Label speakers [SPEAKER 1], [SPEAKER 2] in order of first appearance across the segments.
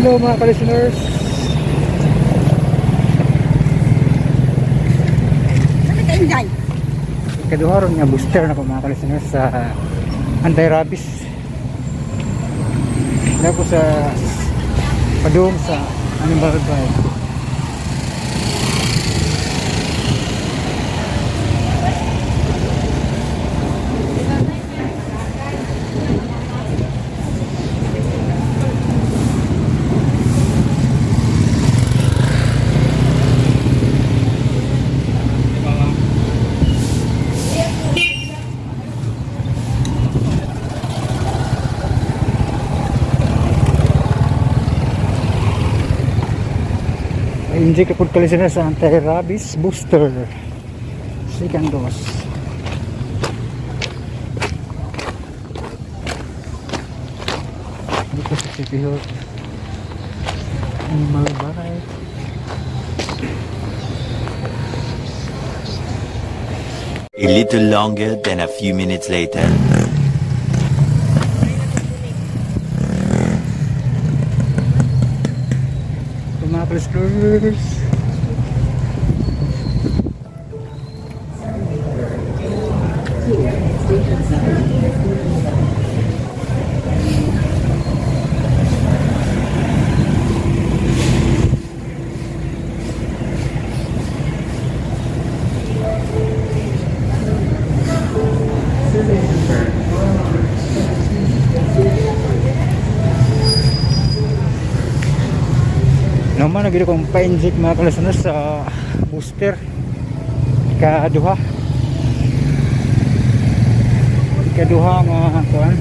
[SPEAKER 1] Hello, mga ka-listeners.
[SPEAKER 2] Ano ka, Inday?
[SPEAKER 1] Ikaduha ron nga booster na ko, mga ka-listeners, sa anti-rabies. Na ko sa padung sa animal drive. Inject po, ka-listeners, sa anti-rabies booster. Second dose. Dito sa City Hall. Animal Bite.
[SPEAKER 3] A little longer than a few minutes later.
[SPEAKER 1] Ito, mga ka-listeners. Naman na kong pa-inject, mga ka-listeners, sa booster. Ikaduha. Ikaduha nga kuan.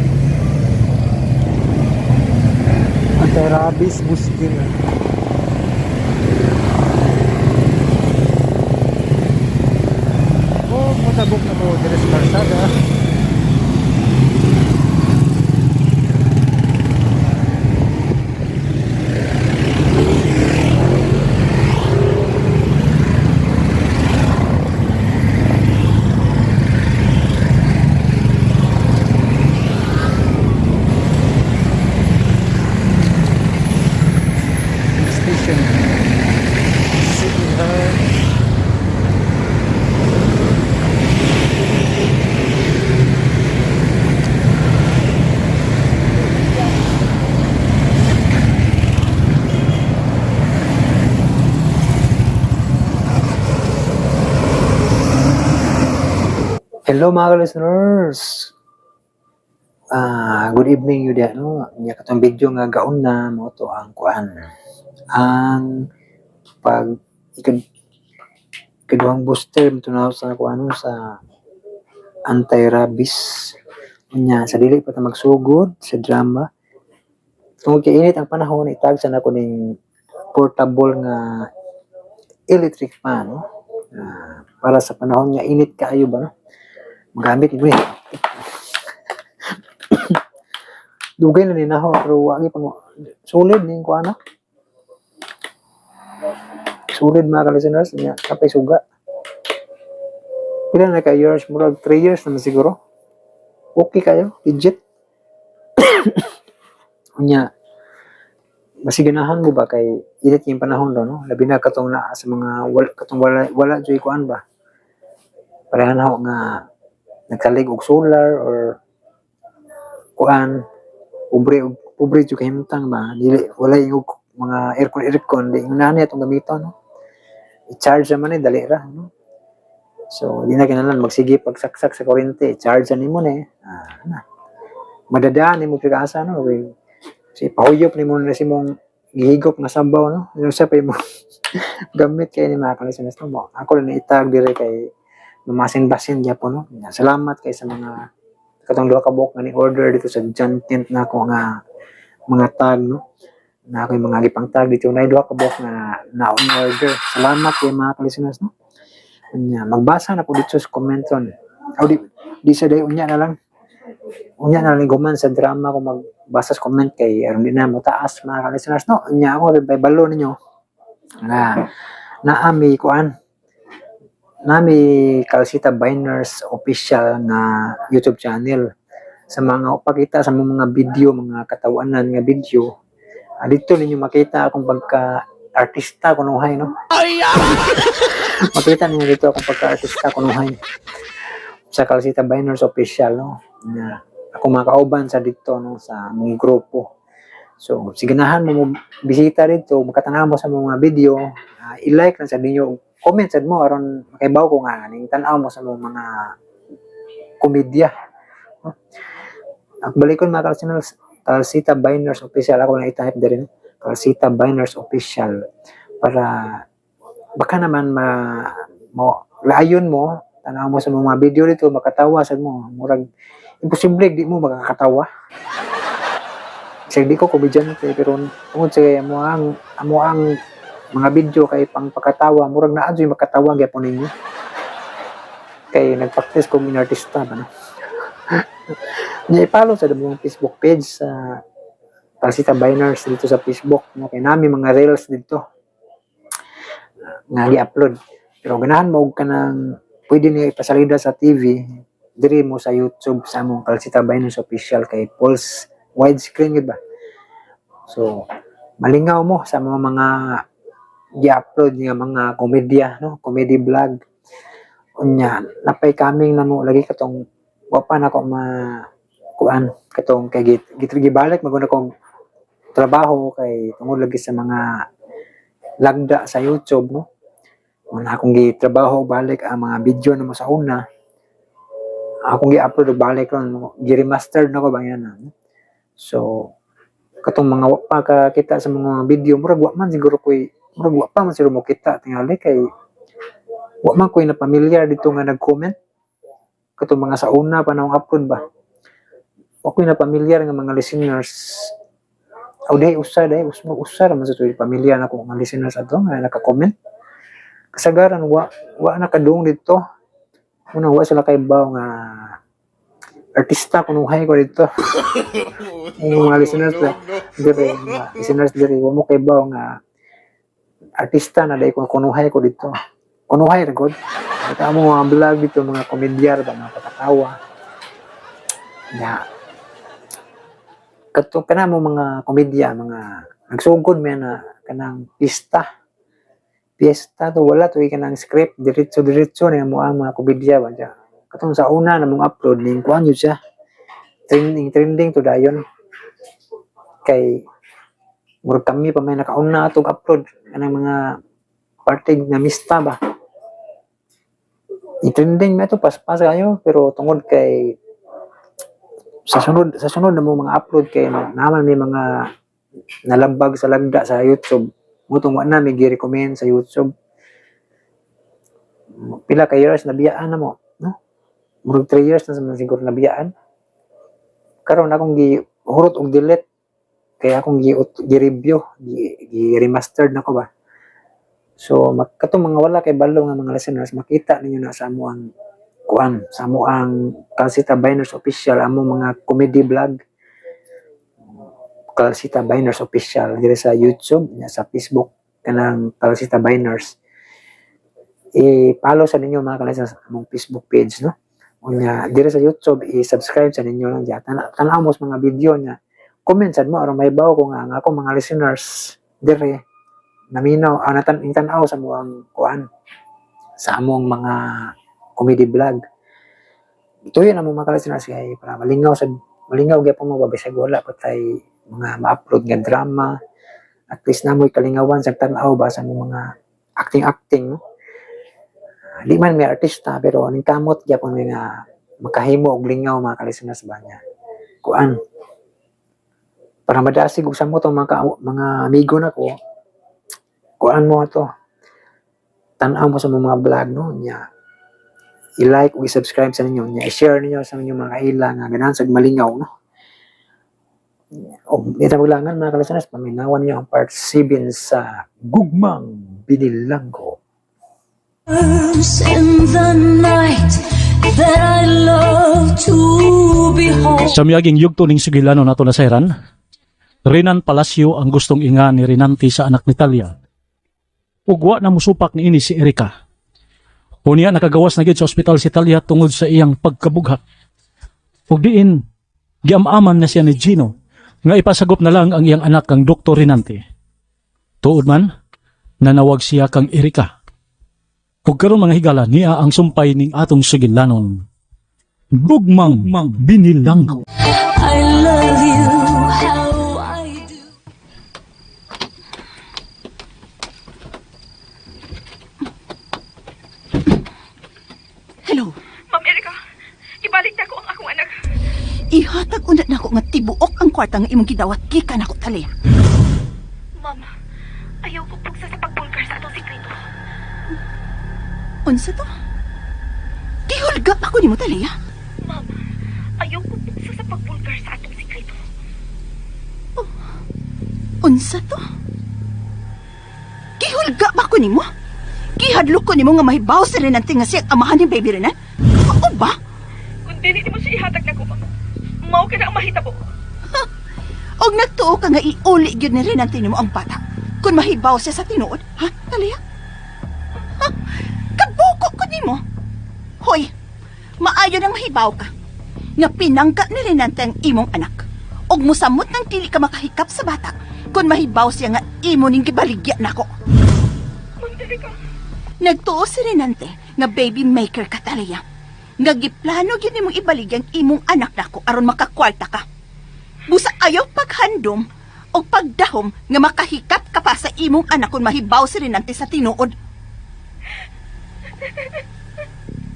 [SPEAKER 1] Anti-rabies booster. Oh, mutabok na ko dire sa kalsada. Station. City Hall.
[SPEAKER 4] Hello, mga listeners. Good evening yun diyan, no. Nya katong video nga gaon na mo to ang kuan. Ang pag ikad ikaduhang booster mo na sa kuan, no, sa anti-rabies. Unya sa dili pa ta magsugod sa drama. Tungod kay init ang panahon, itag sa nako ning portable nga electric fan, no? Para sa panahon nga init kaayo ba, no? Magamit mo eh. Dugay na ni naho pero wa gyud pang solid ning kuan na. Solid, mga ka-listeners, nya kapay suga. Pila na ka years, murag 3 years naman siguro. Okay kayo, legit. Unya, masiganahan mo ba kay init yung panahon daw, no? Labi na katong naa sa mga wala, katong wala, wala joy kuan ba. Parehan na nga nagkalig og solar or kuan, pobre og pobre jud kahimtang ba, dili wala yung mga aircon aircon, di yung nani atong gamiton, no? I-charge naman eh, dali ra, no? So di na kinahanglan magsige pagsaksak sa kuryente, i-charge na nimo ni na madadaan nimo pag-asa, no? Kay si pahuyop nimo na si mong gihigop nga sabaw, no? Yung sa pa mo gamit kay ni, mga kalisanas, no? Mo ako na itag dire kay mamasin-basin gyapon, no? Salamat kay sa mga katong duha ka buok nga ni order dito sa John Tent na ako nga Mga tag, no? Na ako'y mga gipang tag dito na duha ka buok nga na order. Salamat kay mga ka-listeners, no? Unya, magbasa na ko dito sa comment ron. O di, di sa day, unya na lang. Unya na lang guman sa drama ko magbasa sa comment kay aron di na mo taas, mga ka-listeners, no? Unya ako bay balo ninyo nga naami kuan nami Calcita Biners Official nga YouTube channel sa mga pakita sa mga video, mga katawanan nga video. Ah, dito ninyo makita akong pagka artista kunuhay, no? Makita ninyo dito akong pagka artista kunuhay sa Calcita Biners Official, no? Na ako mga kauban sa dito, no, sa mga grupo. So siganahan mo mo bisita dito, makatanaw mo sa mga video, i-like lang sa ninyo, comment sad mo aron makaibaw ko nga ning tan-aw mo sa mga komedya, no? Ang balikon, mga Calcinals, Calcita Biners Official ako na i-type diri, no? Calcita Biners Official para baka naman ma mo layon mo tanaw mo sa mga video dito, makatawa sad mo. Murag imposible di mo makakatawa. Kasi di ko komedyante, pero tungod sa amo ang mga video kay pang pagkatawa, murag naa jud makatawa gyapon ninyo kay nagpractice ko artista ba, no? Nya i-follow sa among Facebook page sa Calcita Biners dito sa Facebook, no? Kay nami mga reels dito nga gi-upload, pero ganahan mo og kanang pwede niyo ipasalida sa TV, diri mo sa YouTube sa among Calcita Biners Official kay pulse widescreen gid ba. So malingaw mo sa mga gi-upload nga mga komedya, no, comedy vlog. Unya napay coming na mo lagi katong wa pa nako ma kuan katong kay git, git gibalik maguna kong trabaho kay tungod lagi sa mga lagda sa YouTube, no? Una akong gitrabaho balik ang mga video na mo sa una akong gi-upload og balik ron, gi-remastered na ko ba yan, no? So katong mga wa pa kakita sa mga video, murag wa man siguro koy, murag wa pa man siguro mo kita tingali kay wa man koy na pamilyar dito nga nag-comment katong mga sa una pa na akong upload ba. Wa koy na pamilyar nga mga listeners o diay usa, diay usa, usa ra man sa tuig pamilyar nako nga listeners ato nga naka-comment. Kasagaran wa nakadung dito. Una wa sila kay nga artista kunuhay ko dito. Yung mga listeners na dire, mga listeners dire, wa mo kay nga artista na dai ko kunuhay ko dito. Kunuhay ra gud. Kita mo mga vlog dito, mga komedyar ba, mga patatawa. Ya. Kato kana mo mga komedya, mga nagsugod man na kanang pista. Piyesta to wala to kanang script, diretso diretso na mo ang mga komedya ba siya. Katong sa una na mong upload ning kuan yun siya. Trending trending to dayon. Kay murag kami pa may nakauna atong upload kanang mga parte na mista ba. I-trending na ito paspas kayo, pero tungod kay sa sunod na mo mga upload kay naman may mga nalabag sa lagda sa YouTube mo tong wa na may gi-recommend sa YouTube. Pila ka years nabiyaan na mo, no? Murag 3 years na sa siguro nabiyaan. Karon akong gi hurot og delete kay akong gi gi-review, gi remastered na ko ba. So katong mga wala kay balo nga mga listeners, makita ninyo na sa amo ang kuan, sa amo ang Calcita Biners Official, amo mga comedy vlog, Calcita Biners Official dire sa YouTube nya sa Facebook kanang Calcita Biners. I-follow sa ninyo, mga kalisa, sa among Facebook page, no? Unya dire sa YouTube, i-subscribe sa ninyo lang diya. Tanaw mo sa mga video niya, comment sad mo aron mahibaw ko nga ang akong mga listeners dire naminaw, ah, natan tan-aw sa among kuan, sa among mga comedy vlog. Ituyo na mo, mga listeners, kay para malingaw sa malingaw gyapon mo ba bisag wala pa tay mga ma-upload nga drama. At least namoy kalingawan sa tan-aw ba sa among mga acting acting, no? Ah, di man may artista, pero ning kamot gyapon mi nga makahimo og lingaw, mga ka-listeners ba niya kuan para madasig og samot ang mga amigo nako. Kuan mo ato, tan-aw mo sa mga vlog, no? Nya i-like ug i-subscribe sa ninyo, nya i-share ninyo sa inyong mga kaila nga ganahan sa malingaw, no? Og di ta maglangan mga kalisteners, paminawan niyo ang part 7 sa Gugmang Binilanggo.
[SPEAKER 5] In the night that I love to behold.
[SPEAKER 6] Sa miyaging yugto ning sugilano nato nasayran, Renan Palacio ang gustong inga ni Renante sa anak ni Talia. Ugwa na musupak niini si Erika. Unya nakagawas na gid sa ospital si Talia tungod sa iyang pagkabughat. Ug diin giam-aman na siya ni Gino nga ipasagop na lang ang iyang anak kang Dr. Renante. Tuod man, nanawag siya kang Erika. Ug karon mga higala niya ang sumpay ning atong sugilanon. Gugmang Binilanggo.
[SPEAKER 5] I love you how I do.
[SPEAKER 2] Hello.
[SPEAKER 7] Ma'am Erika, ibalik na ko ang akong anak.
[SPEAKER 2] Ihatag una nako nga tibuok ang kwarta nga imong gidawat gikan nako Talia.
[SPEAKER 7] Ma'am, ayaw ko pugsa sa pagbulgar sa atong sikreto.
[SPEAKER 2] Unsa to? Gihulga pa ko nimo Talia.
[SPEAKER 7] Ma'am, ayaw ko pugsa sa pagbulgar sa atong sikreto.
[SPEAKER 2] Unsa to? Gihulga ba ko nimo? Gihadlok ko nimo nga mahibaw si Renante nga siyang amahan ni baby Renan? Mao ba?
[SPEAKER 7] Kung dili nimo siya ihatag nako, ma'am, mao ka na ang mahitabo.
[SPEAKER 2] Og nagtuo ka nga iuli gyud ni Renante nimo ang bata. Kung mahibaw siya sa tinuod, ha, Talia? Ha? Kabuko ko nimo. Hoy, maayo nang mahibaw ka. Nga pinangka ni Renante ang imong anak. Og musamot nang dili ka makahikap sa bata kung mahibaw siya nga imo ning gibaligya nako.
[SPEAKER 7] Ma'am Erika,
[SPEAKER 2] Nagtuo si Renante nga baby maker ka, Talia. Nga giplano gyud nimong ibaligya ang imong anak nako aron makakwarta ka. Busa ayaw paghandom o pagdahom nga makahikap ka pa sa imong anak kung mahibaw si Renante sa tinuod.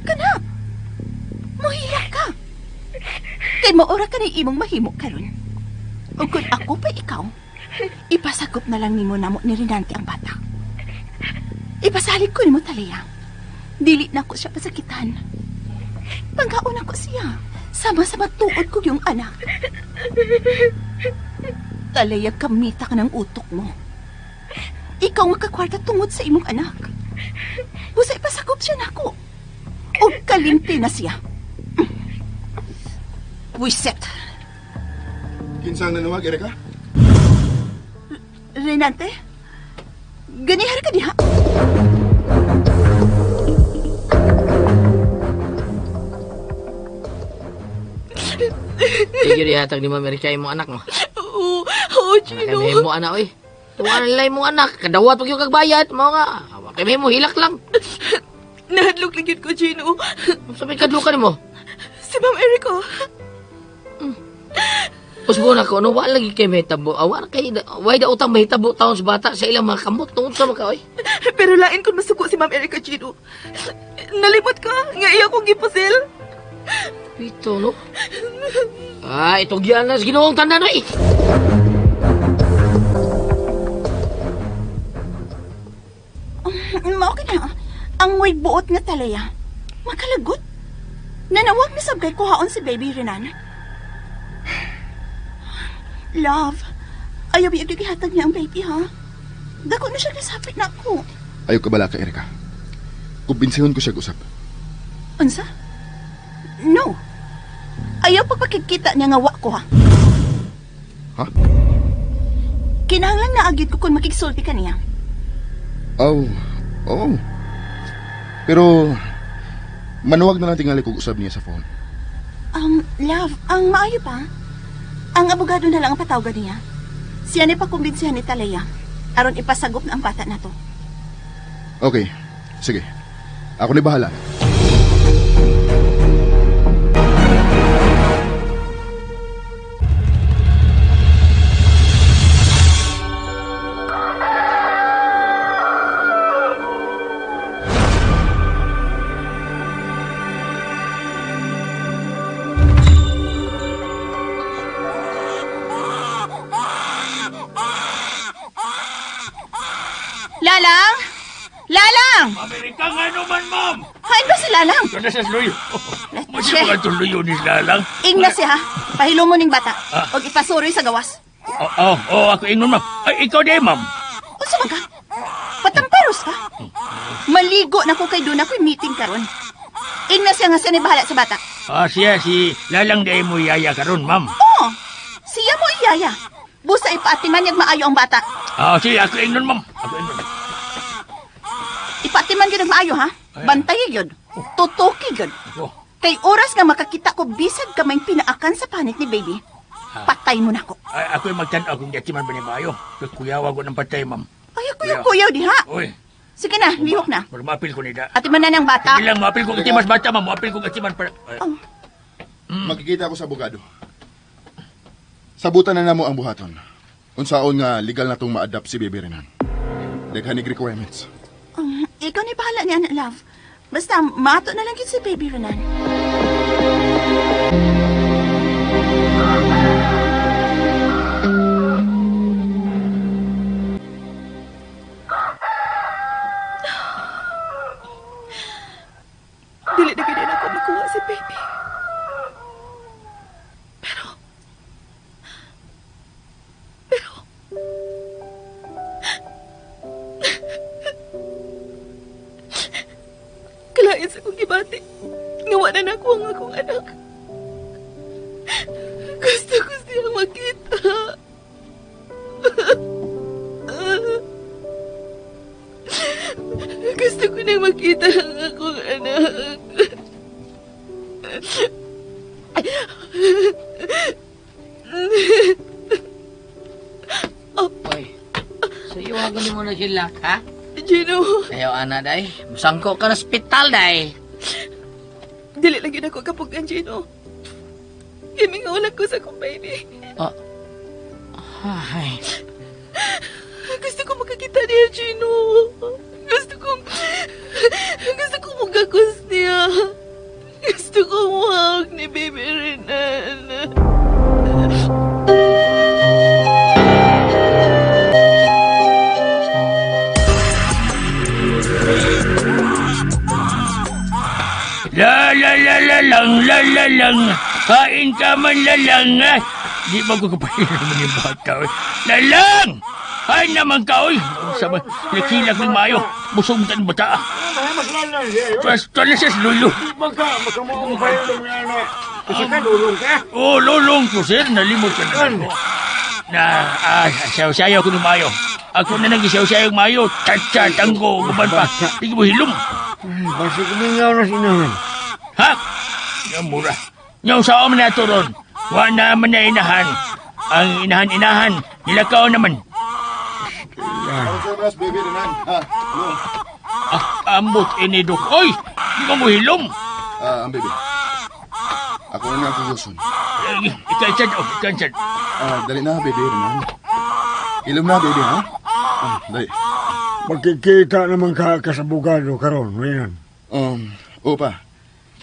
[SPEAKER 2] Kana, muhiya ka. Kay maora ka ni imong mahimo karon. O kung ako pa ikaw, ipasakop na lang nimo namo ni Renante ang bata. Ipasalig ko nimo Talia. Dili na ko siya pasakitan. Pangkaon ako siya. Sama sa matuod ko yung anak. Talia, kamita ka ng utok mo. Ikaw ang kakwarta tungod sa imong anak. Busa ipasakop siya nako. O kalimti na siya. Wiset.
[SPEAKER 8] Kinsang nanawag, Erika?
[SPEAKER 2] Renante? Ganihar ka diha.
[SPEAKER 9] Sige, ihatag ni Ma'am Erika imong anak mo.
[SPEAKER 7] Oo, oo,
[SPEAKER 9] Anak kay mo anak oy. Tuwa na nila imong anak, kadawat pag yung kagbayad, mao nga. Wa kay mo hilak lang.
[SPEAKER 7] Nahadlok lang yun ko, Gino.
[SPEAKER 9] Sa may kadlukan nimo.
[SPEAKER 7] Si Ma'am Erika.
[SPEAKER 9] Usbo na ko no wa lagi kay mahitabo. Awa kay way da utang mahitabo taon sa bata sa ilang mga kamot tungod sa maka oy.
[SPEAKER 7] Pero lain kung masuko si Ma'am Erika, Gino. Nalimot ka, nga iya kong gipusil.
[SPEAKER 9] Pito no. Ah, itugyan na sa Ginoong tanan oy.
[SPEAKER 2] Mao ka na. Ang way buot nga Talia. Makalagot. Nanawag na sabgay kuhaon si baby Renan. Love, ayaw biyag gihatag niya ang baby, ha? Dako na siya nasapit na ako.
[SPEAKER 8] Ayaw ka bala ka, Erika. Kumbinsihon ko siya usap.
[SPEAKER 2] Unsa? No. Ayaw pagpakikita niya nga wa ko, ha?
[SPEAKER 8] Ha?
[SPEAKER 2] Kinahanglan na agid ko kung makigsulti ka niya.
[SPEAKER 8] Oh, oo. Pero, manuwag na lang tingali kog usab niya sa phone.
[SPEAKER 2] Love, ang maayo pa. Ang abogado na lang ang patawagan niya. Siya ni pakumbinsihan ni Talea. Aron ipasagop na ang bata na to.
[SPEAKER 8] Okay, sige. Ako ni bahala.
[SPEAKER 2] Lalang! Lalang!
[SPEAKER 10] Amerika nga naman, ma'am!
[SPEAKER 2] Hain ba si Lalang?
[SPEAKER 10] Ano sa Luyo?
[SPEAKER 2] Let's
[SPEAKER 10] Basta mga tuluyo ni Lalang.
[SPEAKER 2] Ingna siya ha. Pahilo mo ning bata. Og ipasuroy sa gawas.
[SPEAKER 10] Oh, oh, oh, ako ingnon, ma'am. Ay, ikaw di, ma'am.
[SPEAKER 2] Unsa man ka? Patamparos ka? Maligo na ko kay doon ako'y meeting karon. Ingna siya nga siya ni bahala sa bata.
[SPEAKER 10] Ah, siya, si Lalang di mo yaya karon, ma'am.
[SPEAKER 2] Oo, siya mo iyaya. Busa ipaatiman niyag maayo ang bata.
[SPEAKER 10] Ah, siya, ako ingnon, ma'am. Ako ingnon.
[SPEAKER 2] Ipaatiman gyud ang maayo ha. Bantay gyud. Tutuki gyud.
[SPEAKER 10] Oh.
[SPEAKER 2] Kay oras nga makakita ko bisag kamay pinaakan sa panit ni baby. Patay mo na ko.
[SPEAKER 10] Ay, ako'y magtan-aw kung di atiman ba ni maayo. Kuyawa ko ng patay, ma'am.
[SPEAKER 2] Ay, kuyaw-kuyaw diha.
[SPEAKER 10] Uy,
[SPEAKER 2] Sige na, lihok na.
[SPEAKER 10] pero maapil ko nila.
[SPEAKER 2] Atiman na ng bata.
[SPEAKER 10] Hindi lang, maapil ko atimas bata, ma'am. Maapil ko atiman para... Ay,
[SPEAKER 8] Makikita ako sa abogado. Sabutan na namo ang buhaton. Unsaon nga legal na tong ma-adapt si Baby Renan. Daghanig requirements.
[SPEAKER 2] Ikaw ni bahala niya, love. Basta, mato na lang yun si baby Renan.
[SPEAKER 7] Dili na gid ako makuha si baby. Pero kalain sa kong gibati. Nga wa na nako ang akong anak. Gusto ko siyang makita. Gusto ko nang makita ang akong anak.
[SPEAKER 9] Oy. So iwagan mo na sila, ha?
[SPEAKER 7] Gino,
[SPEAKER 9] Ayaw ana day. Musangko ka na ospital day.
[SPEAKER 7] dili lang yun ako kapugan, Gino. Gimingaw lang ko sa akong baby.
[SPEAKER 9] Oh. Ay.
[SPEAKER 7] Gusto ko makakita niya, Gino. Gusto ko magkakos niya. Gusto ko muhawag ni Baby Renan.
[SPEAKER 10] La la la la lang, la la lang. Kain ka man lalang, ah. Di ba ko kapahilan naman yung bata, oy. Lalang! Kain naman ka, oy. Sama, nakilak ng mayo. Busog tan bata. Basta na siya lulo.
[SPEAKER 11] Baka, makamuong kayo ng anak. Kasi ka, lulong ka.
[SPEAKER 10] Oh, lulong ko, sir. Nalimot ka na ako. Na, ah, sayaw-sayaw ko ng mayo. Ako na nag-isayaw-sayaw ng mayo. Tatsa, tanggo, guban pa. Di ko hilom.
[SPEAKER 11] Basta kumingaw na sinahan.
[SPEAKER 10] Ha? Nga mura. Nga sa man na ron. Wa na man na inahan. Ang inahan-inahan, nilakaw naman.
[SPEAKER 8] Ano sa Baby Renan? Ah, lulong.
[SPEAKER 10] Ah, ambot ini dok. Oy, di ka mo hilom.
[SPEAKER 8] Ah, ang baby. Ako na nga kuguson.
[SPEAKER 10] Ikansad, oh, ikansad.
[SPEAKER 8] Ah, dali na, baby Renan. Ilom na, baby, ha? Ah, dali.
[SPEAKER 11] Magkikita naman ka kasabugado karon, Renan.
[SPEAKER 8] Opa.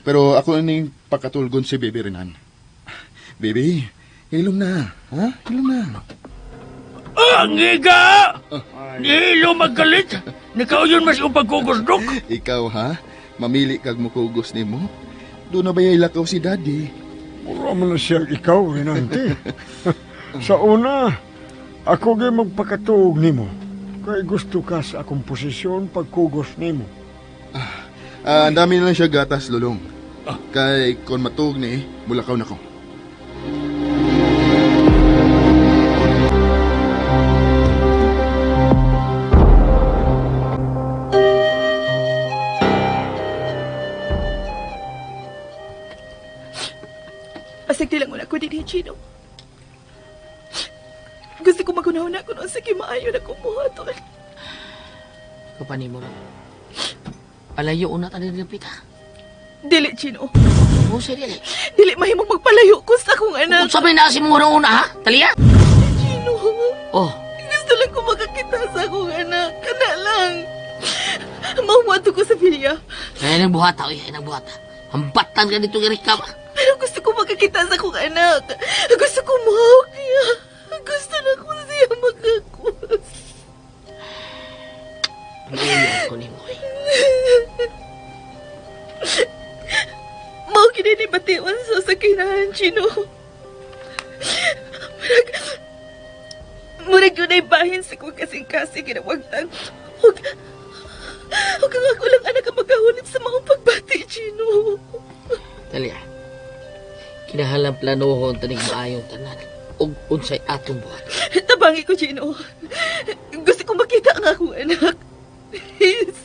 [SPEAKER 8] Pero ako na yung pakatulgon si Baby Renan. Baby, ilom na. Ha? Ilom na.
[SPEAKER 10] Ah, ang iga! Nihilo magkalit. Nakaw yun mas yung pagkugos, dok.
[SPEAKER 8] Ikaw, ha? Mamili kag mukugos nimo. Doon na ba yung ilakaw si Daddy?
[SPEAKER 11] Mura man na siya ikaw, Renante. Sa una, ako gay magpakatuog nimo. Kay gusto ka sa akong posisyon pagkugos nimo.
[SPEAKER 8] Ah, ang dami na lang siya gatas, lulong. Kay kon matuog ni, mulakaw na ko.
[SPEAKER 7] Asig di lang wala ko din, Gino. Gusto ko magunahon ako noon sa kimaayo na kumuhaton.
[SPEAKER 9] Kapani mo lang. Palayo una ta din pita.
[SPEAKER 7] Dili, Gino.
[SPEAKER 9] Oh, sa dili.
[SPEAKER 7] Dili mahimong magpalayo ko sa akong anak.
[SPEAKER 9] Unsa may naa si mong una ha? Taliya.
[SPEAKER 7] Gino.
[SPEAKER 9] Oh,
[SPEAKER 7] Gusto lang ko makakita sa akong anak. Kana lang. Mahuwato ko sa pilya.
[SPEAKER 9] ay nang buhata oy, ay nang buhata. Hambatan ka dito Erika ba?
[SPEAKER 7] Pero gusto ko makakita sa akong anak. Gusto ko muhawak niya. Gusto na ko siya magkakus.
[SPEAKER 9] Ang ko nimo oy.
[SPEAKER 7] Mao kini ni Gino. Murag, murag yun ay bahin sa kong kasing-kasing ginawagtang. Huwag, huwag ang ako lang anak ang magkahulit sa mga pagbati, Gino.
[SPEAKER 9] Talia, kinahalang planohon tanig maayong tanan. Ug unsay atong buhat.
[SPEAKER 7] Tabangi ko, Gino. Gusto kong makita ang akong anak. Please.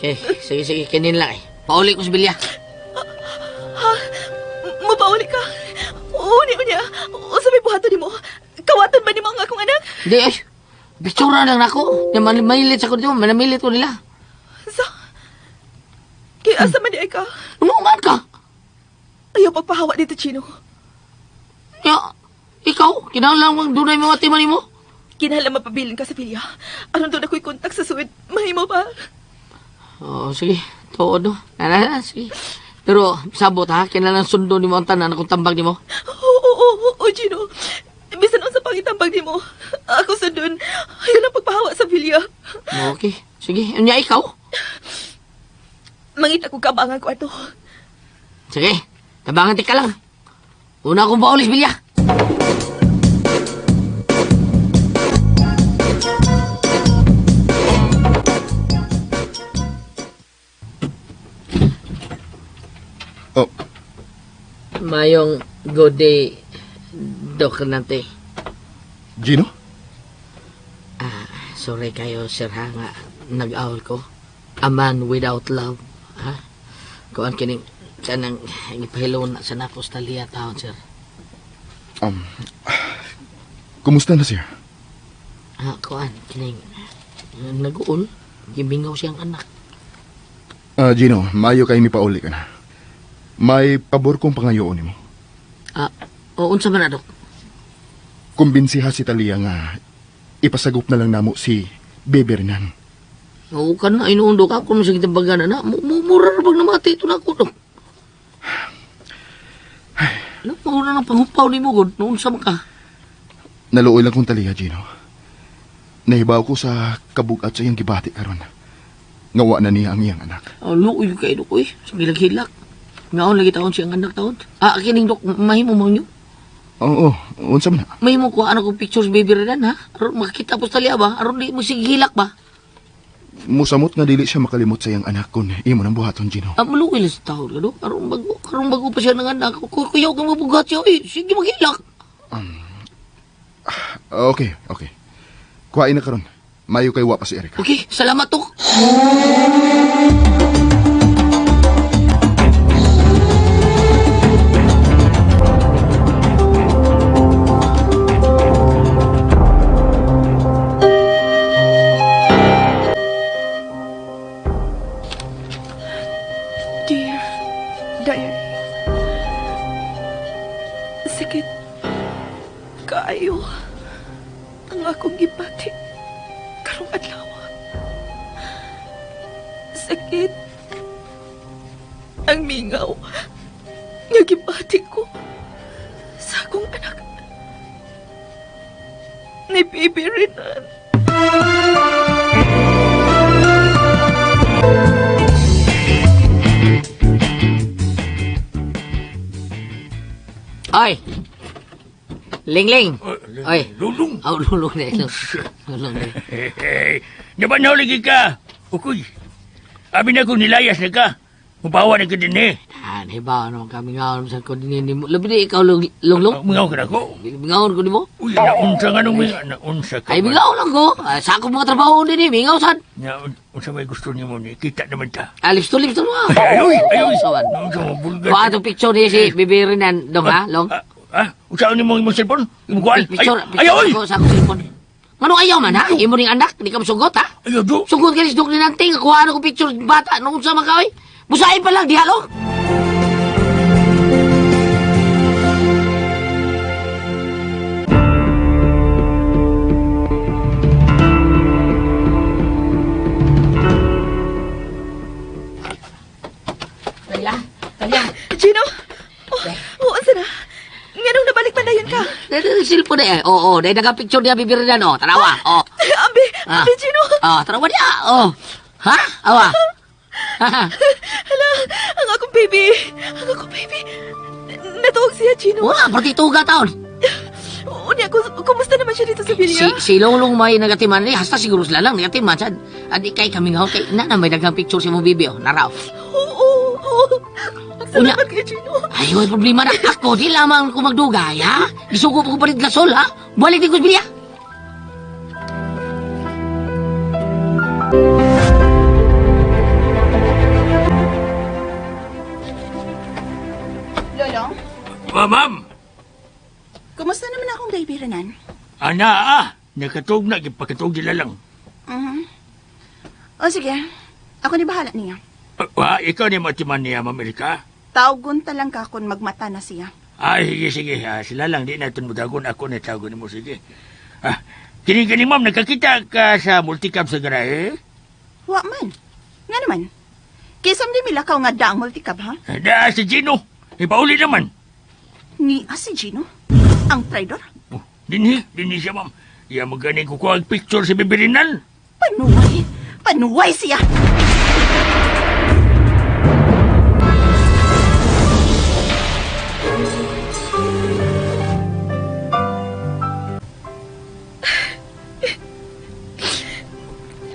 [SPEAKER 9] Okay, sige, sige, kinin lang eh. Pauli ko si Bilya.
[SPEAKER 7] Ha? Mapauli ka? Uni, unya. Unsa may buhaton nimo? Kawatan ba nimo ang akong anak?
[SPEAKER 9] Hindi, ay. Pictura lang nako. Nya manilit sa ko dito, manamilit ko nila.
[SPEAKER 7] Sa? Kaya asa man di ay ka?
[SPEAKER 9] Umuungan ka.
[SPEAKER 7] Ayaw pagpahawa dito, Chino.
[SPEAKER 9] Ya, ikaw, kinahanglan mong dunay mga timan nimo.
[SPEAKER 7] Kinahanglan mapabilin ka sa pilya. Aron doon ako'y kontak sa suwed. Mahimo ba?
[SPEAKER 9] Oo, sige. Tuod no. Na, na, na, sige. Pero sabot ha, kinahanglan sundo nimo ang tanan akong tambag nimo.
[SPEAKER 7] Oo, oo, oo, oo, Gino. Bisan unsa pangitambag nimo. Ako sa dun. Ayaw lang pagpahawa sa pilya.
[SPEAKER 9] Okay, sige. Unya ikaw.
[SPEAKER 7] Mangita ko kabangan ko ato.
[SPEAKER 9] Sige, tabangan ti ka lang. Una akong paulis, Bilya.
[SPEAKER 8] Oh.
[SPEAKER 9] Mayong good day, Doc Nante.
[SPEAKER 8] Gino?
[SPEAKER 9] Ah, sorry kayo, sir, ha, nga nag-awol ko. A man without love, ha? Kuan kining sanang ipahilon na sa nako sa Talia taon, sir.
[SPEAKER 8] Kumusta na siya?
[SPEAKER 9] Ah, kuan kining nag-uol, gimingaw siyang anak.
[SPEAKER 8] Ah, Gino, mayo kay mipauli ka na. May pabor kong pangayoon nimo.
[SPEAKER 9] Ah, o unsa man na, Dok?
[SPEAKER 8] Kumbinsiha si Talia nga ipasagop na lang namo si Bebe Renan.
[SPEAKER 9] Oo ka na, inuundo ka. Kung sa kitambagan na, mura na bang namati ito na ako, Dok? Alam mo, na ng panghupaw ni mo, God. Noon sa ka.
[SPEAKER 8] Naluoy lang kong Talia, Gino. Nahibaw ko sa kabugat sa iyang gibati karon. Ngawa na niya ang iyang anak.
[SPEAKER 9] Oh, luoy kay Dok, uy. Sa gilag-hilak. Ngaon lagi taon siyang anak taon. Ah, kining Dok, mahimo mo nyo.
[SPEAKER 8] Oo, unsa man na.
[SPEAKER 9] Mahimo ko ano kong pictures baby Renan, ha? Aron makakita po sa talia ba? Aron di mo sige hilak ba?
[SPEAKER 8] Musamot nga dili siya makalimot sa iyang anak kun imo nang buhaton, Gino.
[SPEAKER 9] Ah, maluoy lang sa taon, ano? Aron bago pa siya ng anak. Kuyaw kang mabugat siya, eh. Sige, maghilak.
[SPEAKER 8] Okay, okay. Kuhain na karon. Mayo kay wa pa si Erika.
[SPEAKER 9] Okay, salamat, Dok.
[SPEAKER 7] Dear Diary. Sakit kaayo ang akong gibati karong adlaw. Sakit ang mingaw nga gibati ko sa akong anak ni Baby Renan.
[SPEAKER 9] Ay! Ling-ling! Ay!
[SPEAKER 10] Lulong!
[SPEAKER 9] Oh, lulong na. Lulong na.
[SPEAKER 10] Hey, naman lagi ka. Ukoy. Abi na kung nilayas na ka. Mubawa na ka din eh.
[SPEAKER 9] Ah, nahibaw naman kami nga sa ko din ni mo. Labi di ikaw lunglong.
[SPEAKER 10] Mingaw ka na ko.
[SPEAKER 9] Mingaw ko nimo.
[SPEAKER 10] Uy, naunsa nga nung mingaw. Naunsa ka.
[SPEAKER 9] Ay, mingaw lang ko. Ah, sa akong mga trabaho din eh. Mingaw sad.
[SPEAKER 10] Naunsa may gusto niyo mo ni. Kita naman ta.
[SPEAKER 9] Ah, lips to lips to mo.
[SPEAKER 10] Ay, ay, ay, ay.
[SPEAKER 9] Sawan.
[SPEAKER 10] Naunsa mo bulgar.
[SPEAKER 9] Kuha itong picture niya si Bibi Renan. Dong ha? Long?
[SPEAKER 10] Ah, unsa ni mo imong cellphone? Imong kuan?
[SPEAKER 9] Picture,
[SPEAKER 10] Ay, ay,
[SPEAKER 9] picture ko sa akong cellphone. Ngano ayaw man ha? Imo ning anak, di ka masugot ha?
[SPEAKER 10] Ayaw, do.
[SPEAKER 9] Sugot ka ni Dok ni Nanting, kuha na ko picture bata nung unsa man ka oy. Busain pa lang diha long. Talia, Talia.
[SPEAKER 7] Gino! Oh, oh, unsa na? Nganong nabalik man dayon ka?
[SPEAKER 9] Dahil cellphone na eh. Oo, dahil nagka-picture niya Bibi Renan oh. Tanawa, oh.
[SPEAKER 7] Ambi, ambi Gino.
[SPEAKER 9] Oh, tanawa niya. Oh. Ha? Awa.
[SPEAKER 7] Hala, ang akong baby. Ang akong baby. Nagkatuog siya, Gino.
[SPEAKER 9] Wala, partituga taon.
[SPEAKER 7] Unya, kumusta naman siya dito sa Bilya?
[SPEAKER 9] Si Lolong may nagatiman ni hasta siguro sila lang nagatiman sad. Adi kay kami nga kay na may daghang picture si mong bibi oh, naraw.
[SPEAKER 7] Oo, oo. Salamat kay Gino.
[SPEAKER 9] Ay, way problema na ako di lamang ko magdugay ha. Gisugo pa ko palit gasol ha. Balik di ko sa Bilya.
[SPEAKER 2] Lolong,
[SPEAKER 10] Ma'am,
[SPEAKER 2] kumusta naman akong baby Renan?
[SPEAKER 10] ana ah, nakatug na, gipakatug sila lang.
[SPEAKER 2] Mhm. O sige, ako ni bahala niya.
[SPEAKER 10] Wa, ikaw ni matiman niya, Ma'am Erika.
[SPEAKER 2] Tawgon ta lang ka kung magmata na siya.
[SPEAKER 10] Ay, sige, sige. Ah, sila lang, di natin mudagon. Ako na tawagon mo, sige. Ah, kini-kini, ma'am, nakakita ka sa multicab sa garahe?
[SPEAKER 2] Wa man. Nga naman. Kisam di milakaw nga daang multicab, ha?
[SPEAKER 10] Da, si Gino. Ipauli naman.
[SPEAKER 2] Ni ah, si Gino? Ang traidor?
[SPEAKER 10] Oh, dinhi, dinhi siya, ma'am. Iya maganing kukuha ang picture si Bibirinan.
[SPEAKER 2] Panuway! Panuway siya!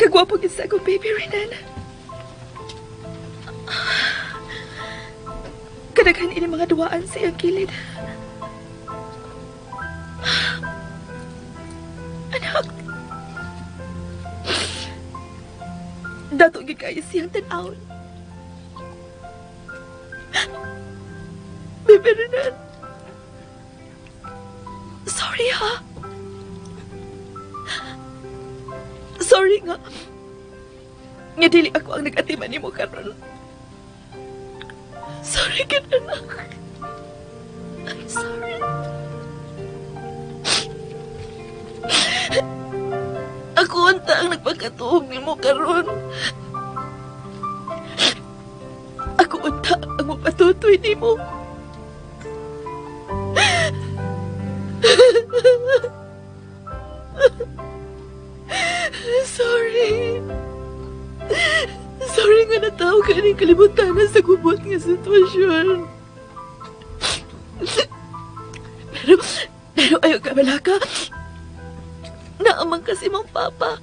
[SPEAKER 7] Kagwapo gid sa akong baby Renan. Kadaghan ini mga duwaan sa iyang kilid. Anak. Dato gid kayo siyang tan-awon. Baby Renan. Sorry ha. Sorry nga. Nga dili ako ang nag-atiman nimo karon. Sorry gid anak. I'm sorry. Ako unta ang nagpakatuog nimo karon. Ako unta ang mapatutoy nimo. Sorry. Sorry nga nataw ka ng kalibutan sa gubot nga sitwasyon. Pero ayaw ka malaka. Naamang kasi mong papa.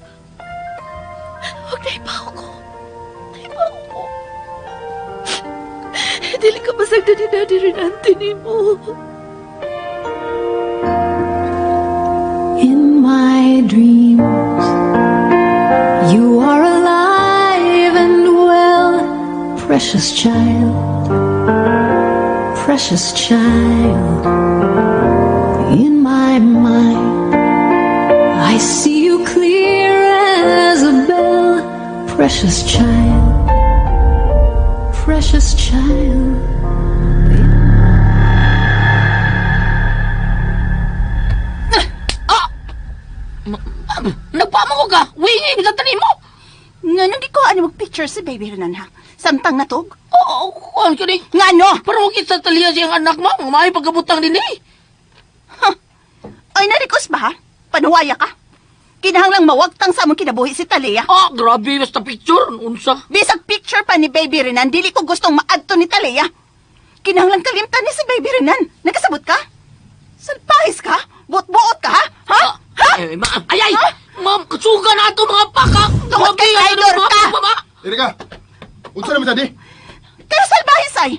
[SPEAKER 7] Huwag na ipaw ko. Naipaw ko. Dili ka masagdan ni Daddy Renante ni mo.
[SPEAKER 5] In my dreams, you are alive and well, precious child, precious child. In my mind, I see you clear as a bell, precious child, precious child.
[SPEAKER 9] Nagpamako ka! Wingi, bitatan mo!
[SPEAKER 2] Nga nang di ko ano mag-picture si baby Renan, ha? Samtang natog?
[SPEAKER 9] Oo, kuhan ka ni.
[SPEAKER 2] Nga no?
[SPEAKER 9] Pero huwag kita taliya siyang anak mo. May pagkabutang din eh.
[SPEAKER 2] Huh. Ay, narikos ba ha? Panuwaya ka? Kinahanglang mawagtang sa among kinabuhi si Talia.
[SPEAKER 9] Ah, grabe, basta picture. Unsa?
[SPEAKER 2] Bisag picture pa ni baby Renan, dili ko gustong maadto ni Talia. Kinahanglang kalimtan ni si baby Renan. Nagkasabot ka? Salpahis ka? Buot-buot ka, ha? Ha? Ha?
[SPEAKER 9] Eh, ay, ay! Ha? Ma'am, kasuga na ito mga paka!
[SPEAKER 2] Tungod kay traitor ka!
[SPEAKER 8] Erika, unsa naman tadi?
[SPEAKER 2] Pero salbahis ay!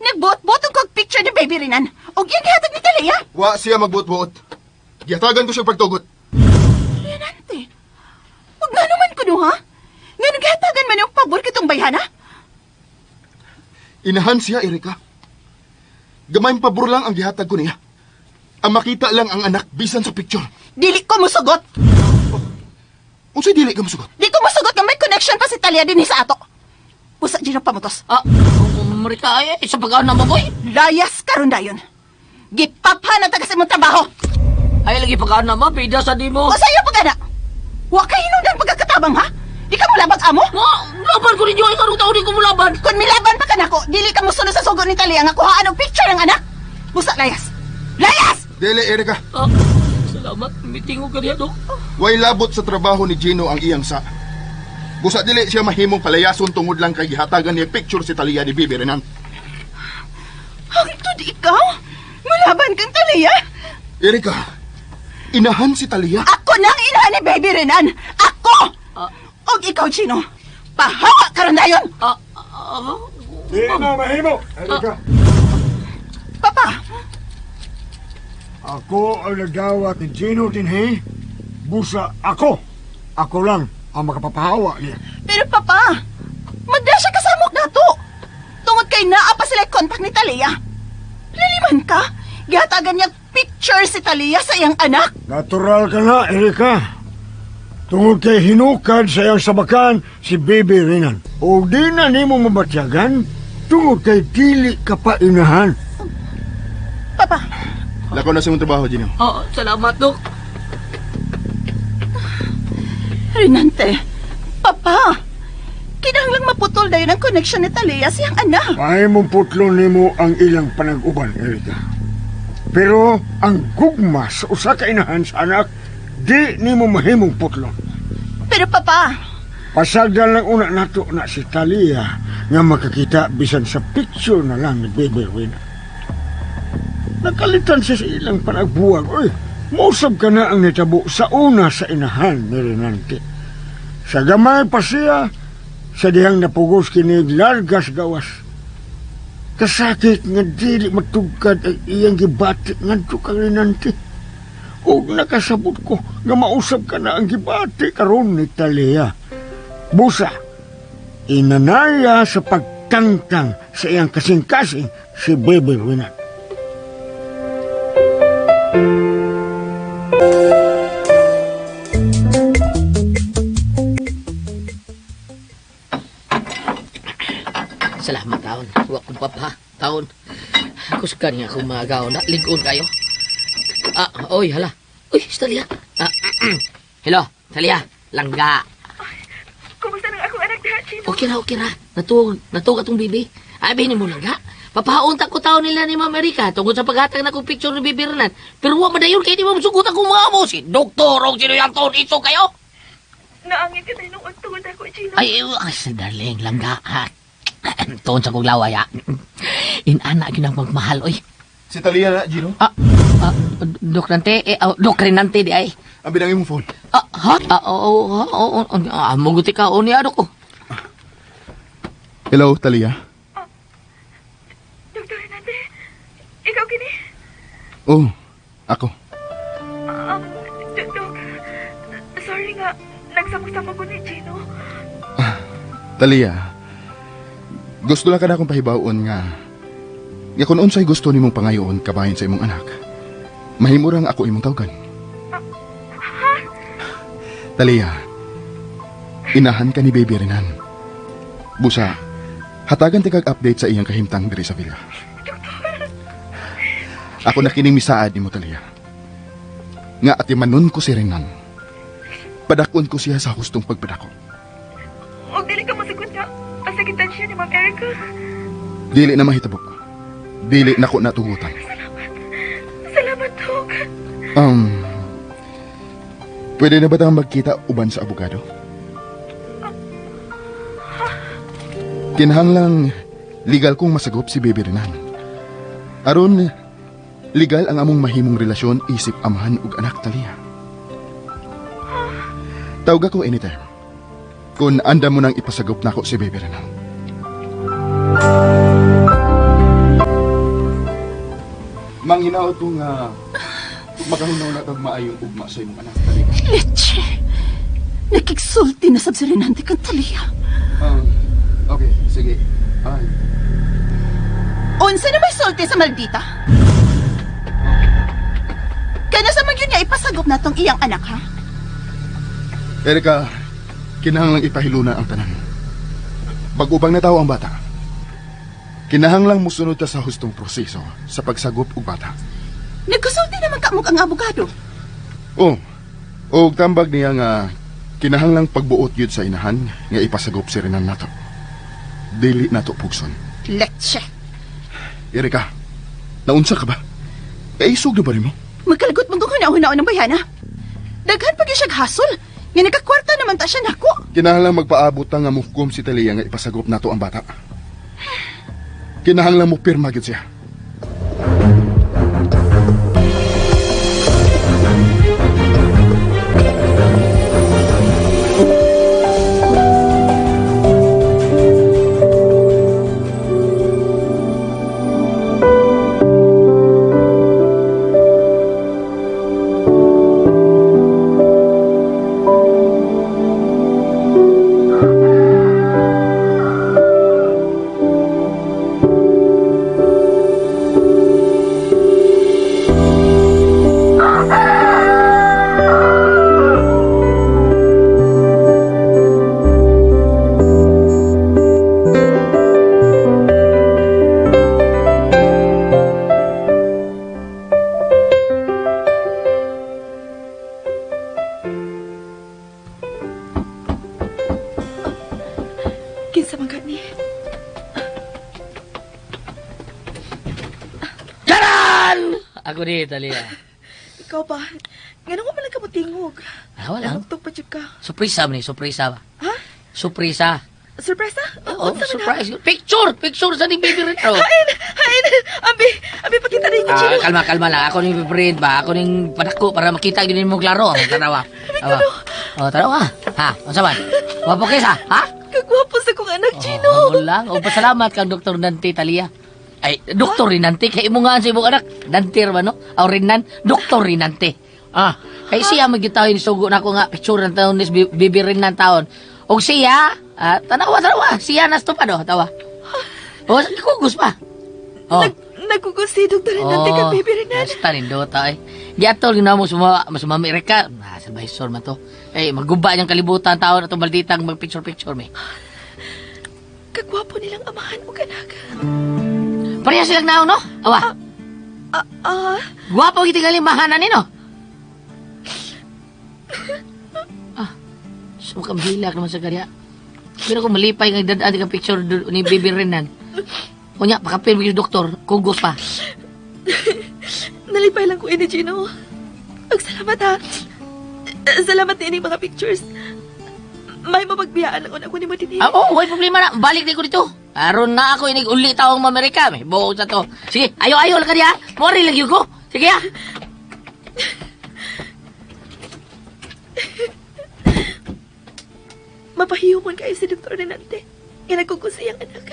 [SPEAKER 2] Nagbuot-buot og picture ni baby Renan. Og yan gihatag ni Talia.
[SPEAKER 8] Wa siya magbuot-buot. Gihatagan ko siya pagtugot.
[SPEAKER 2] Renante, wag nga naman ko no, ha? Nga naghatagan man yung pabor kitong bayhana?
[SPEAKER 8] Inahan siya, Erika. Gamay pabor lang ang gihatag ko niya. Ang makita lang ang anak bisan sa picture.
[SPEAKER 2] Dili ko musugot.
[SPEAKER 8] Unsay dili ka musugot?
[SPEAKER 2] Di ko musugot nga may connection pa si Talia din sa ato. Pusa di na pamutos.
[SPEAKER 9] Ah, Marika, ay, sa pag-aan na mo, boy.
[SPEAKER 2] Layas karon dayon. Gipapha na ta kasi mong trabaho.
[SPEAKER 9] Ay, lagi pag-aan na mo, bida sa di mo.
[SPEAKER 2] O sa'yo pag-ana. Wa kay hinungdan pagkakatabang, ha? Di ka mulabag amo?
[SPEAKER 9] Ma, laban ko ninyo. Ay, karong taon di ko mulaban.
[SPEAKER 2] Kung milaban pa ka nako, dili ka musunod sa sugo ni Talia nga kuhaan og picture ng anak. Busa, layas. Layas!
[SPEAKER 8] Dili, Erika.
[SPEAKER 9] Ah, salamat. Meeting ko kaniya, Dok.
[SPEAKER 8] Way labot sa trabaho ni Gino ang iyang sa. Busa dili siya mahimong palayason tungod lang kay gihatagan niya picture si Talia ni Bibi Renan.
[SPEAKER 2] Ang tudi Ikaw? Mulaban kang Talia?
[SPEAKER 8] Erika, inahan si Talia.
[SPEAKER 2] Ako na ang inahan ni Baby Renan! Ako! Og ikaw, Gino, pahawa ka ron dayon!
[SPEAKER 11] Di na mahimo, Erika.
[SPEAKER 2] Papa!
[SPEAKER 11] Ako ang nagdawat ni Gino Tinhe. Busa ako. Ako lang ang makapapahawa niya.
[SPEAKER 2] Pero papa, magda siya kasamok na to. Tungod kay naa pa sila kontak ni Talia. Laliman ka, gihatagan niya picture si Talia sa iyang anak.
[SPEAKER 11] Natural ka na, Erika. Tungod kay hinukad sa iyang sabakan si Baby Renan. O di na nimo mabatyagan, tungod kay dili ka pa inahan.
[SPEAKER 2] Papa.
[SPEAKER 8] Lakaw na sa imong trabaho, Gino.
[SPEAKER 9] Oh, salamat, Dok.
[SPEAKER 2] Renante, papa, kinahanglang maputol dayon ang connection ni Talia sa iyang anak.
[SPEAKER 11] Mahimong putlon nimo ang ilang panag-uban, Erika. Pero ang gugma sa usa ka inahan sa anak, di nimo mahimong putlon.
[SPEAKER 2] Pero papa,
[SPEAKER 11] Pasagdan lang una nato na si Talia nga makakita bisan sa picture na lang ni Baby Rina. Nakalitan siya sa ilang panagbuwag. Uy, mausab ka na ang nitabo sa una sa inahan ni Renante. Sa gamay pa siya, sa dihang napugos kini largas gawas. Kasakit nga dili matugkad ang iyang gibati ngadto kang Renante. Ug nakasabot ko nga mausab ka na ang gibati karon ni Talia. Busa, inanaya sa pagtangtang sa iyang kasing-kasing si Bebe Renan.
[SPEAKER 9] Salamat, taon. Wa kong papa, taon. Kusgan nga akong mga gaon na. Ligon kayo. Ah, oy, hala. Uy, Talia. Ah, hello, Talia. Langga.
[SPEAKER 7] Kumusta nang akong anak diha, Gino?
[SPEAKER 9] Okay ra, okay ra. Natuog, natuog atong bibi. Ay, binin mo langga. Papaunta ko taon nila ni Ma'am Erika tungkol sa paghatag na kong picture ni Bibi Renan. Pero wa madayon kay di mo musugot akong mga mo. Si Doktor og sino yung taon iso kayo.
[SPEAKER 7] Naangin ka tayo nung tungod ako, Gino.
[SPEAKER 9] Ay, ay, ay, darling, langga. Ha. Tuon sa kong laway, ha. Inana, ginang magmahal, oy.
[SPEAKER 8] Si Talia na, Gino.
[SPEAKER 9] Ah, ah, Dok Nante, eh, oh, Dok Renante, di ay.
[SPEAKER 8] Ang binangin mong phone.
[SPEAKER 9] Ah, ha? Ah, oo, oo, oo, oo, ah, muguti ka, o niya, Dok. Oh.
[SPEAKER 8] Hello, Talia.
[SPEAKER 7] Dr. Renante, ikaw kini?
[SPEAKER 8] Oh, ako.
[SPEAKER 7] Dok, sorry nga, nagsamok-samok ko ni Gino.
[SPEAKER 8] Talia, gusto lang ka na akong pahibaon nga nga kung unsay gusto nimong pangayoon kabahin sa imong anak, mahimo rang ako imong tawgan. Talia, inahan ka ni Baby Renan. Busa, hatagan ti kag update sa iyang kahimtang diri sa villa. Ako na kining misaad nimo Talia. Nga atimanon ko si Renan. Padakon ko siya sa hustong pagpadako.
[SPEAKER 7] Og dili ka masagot nga, pasakitan siya ni Ma'am Erica.
[SPEAKER 8] Dili na mahitabo. Dili na ko natugutan.
[SPEAKER 7] Salamat. Salamat, Dok.
[SPEAKER 8] Pwede na ba tayong magkita uban sa abogado? Kinahanglang legal kong masagop si Baby Renan. Aron, legal ang among mahimong relasyon isip amahan ug anak Talia. Tawag ako anytime. Kung anda mo nang ipasagop nako si Baby Renan. Manghinaot ko nga makahunaw na kag maayong ugma sa imong anak Talia.
[SPEAKER 2] Leche, nakigsulti na sab si Renante kang Talia.
[SPEAKER 8] Okay, sige. Ay.
[SPEAKER 2] Unsa na may sulti sa maldita? Kaya sa man yun niya ipasagop na tong iyang anak, ha?
[SPEAKER 8] Erika, kinahanglang ipahiluna ang tanan. Bag-upang natawo ang bata. Kinahanglang musunod ta sa hustong proseso sa pagsagop og bata.
[SPEAKER 2] Nagkasulti naman kamog ang abogado.
[SPEAKER 8] Oh, og tambag niya nga kinahanglang pagbuot yun sa inahan nga ipasagop si Renan nato. Dili nato pugson.
[SPEAKER 2] Leche!
[SPEAKER 8] Erika, naunsa ka ba? Kaisog na ba nimo?
[SPEAKER 2] Magkalagot mong kung huna-hunaon ng bayana. Daghan pag siyag hasol. Nga nagkakwarta naman ta siya nako.
[SPEAKER 8] Kinahanglang magpaabot ta nga muhkom si Talia nga ipasagop nato ang bata. Kinahanglang mo pirma gyud siya.
[SPEAKER 7] Kinsa man gani?
[SPEAKER 9] Karan! Ako ni, Talia.
[SPEAKER 7] Ikaw ba? Ngano ko man lang ka motingog?
[SPEAKER 9] Ah, wala.
[SPEAKER 7] Nanugtog pa jud ka.
[SPEAKER 9] Surpresa man ni, surpresa ba?
[SPEAKER 7] Ha?
[SPEAKER 9] Surpresa.
[SPEAKER 7] Surpresa?
[SPEAKER 9] Oo,
[SPEAKER 7] Unsa man na?
[SPEAKER 9] surprise. Picture! Picture sa ni Baby Rin. Oh.
[SPEAKER 7] Hain! Hain! Abi! Abi, pakita na yung
[SPEAKER 9] Ah,
[SPEAKER 7] Chino.
[SPEAKER 9] kalma, kalma lang. Ako ning print ba? Ako ning padako para makita gyud nimo klaro. Tanawa. Awa. Oh, tanawa. Ha, unsa man? Wapo kay sa, ha?
[SPEAKER 7] Kagwapo sa kong anak, Chino.
[SPEAKER 9] Oh, lang. O pasalamat kang Dr. Nante Talia. Ay, Dr. Rinante kay imo nga sa imong anak. Nante ra ba no? Aw Rinan, Dr. Rinante. Ah, kay siya magyutaw ni sugo nako nga picture ng taon ni Bibi Rinan taon. Og siya, ah, tanawa tanawa, siya nas to pa do, tawa. Oh, kugos pa. Oh.
[SPEAKER 7] Nagkugos si Dr. Renante kang Baby Renan.
[SPEAKER 9] Basta nindota eh. Giatol gina mo suma masumami reka. Ah, sa baysor man to. Eh, maguba niyang kalibutan taon ato malditang magpicture-picture me.
[SPEAKER 7] Kagwapo nilang amahan o anak.
[SPEAKER 9] Pareha silang naon, no? Awa.
[SPEAKER 7] Ah,
[SPEAKER 9] Gwapo gitingali mahanan ni, no? Ah, sumukang hilak naman sa kanya. Pero kung malipay nga dadaan ka picture ni Bibi Renan. Unya, pakapil mo yung doktor, kugos pa.
[SPEAKER 7] Nalipay lang ko ini, Gino. Ag salamat ha. Salamat din mga pictures. May mapagbiyaan lang ako ni mo dinhi.
[SPEAKER 9] Ah, oh, way problema na. Balik din ko dito. Aron na ako inig uli taong Amerika. May buong sa to. Sige, ayo-ayo lang ka diha. Mori lang yun ko. Sige ah.
[SPEAKER 7] Mapahiyumon kayo si Dr. Renante. Nga nagkukusi ang anak.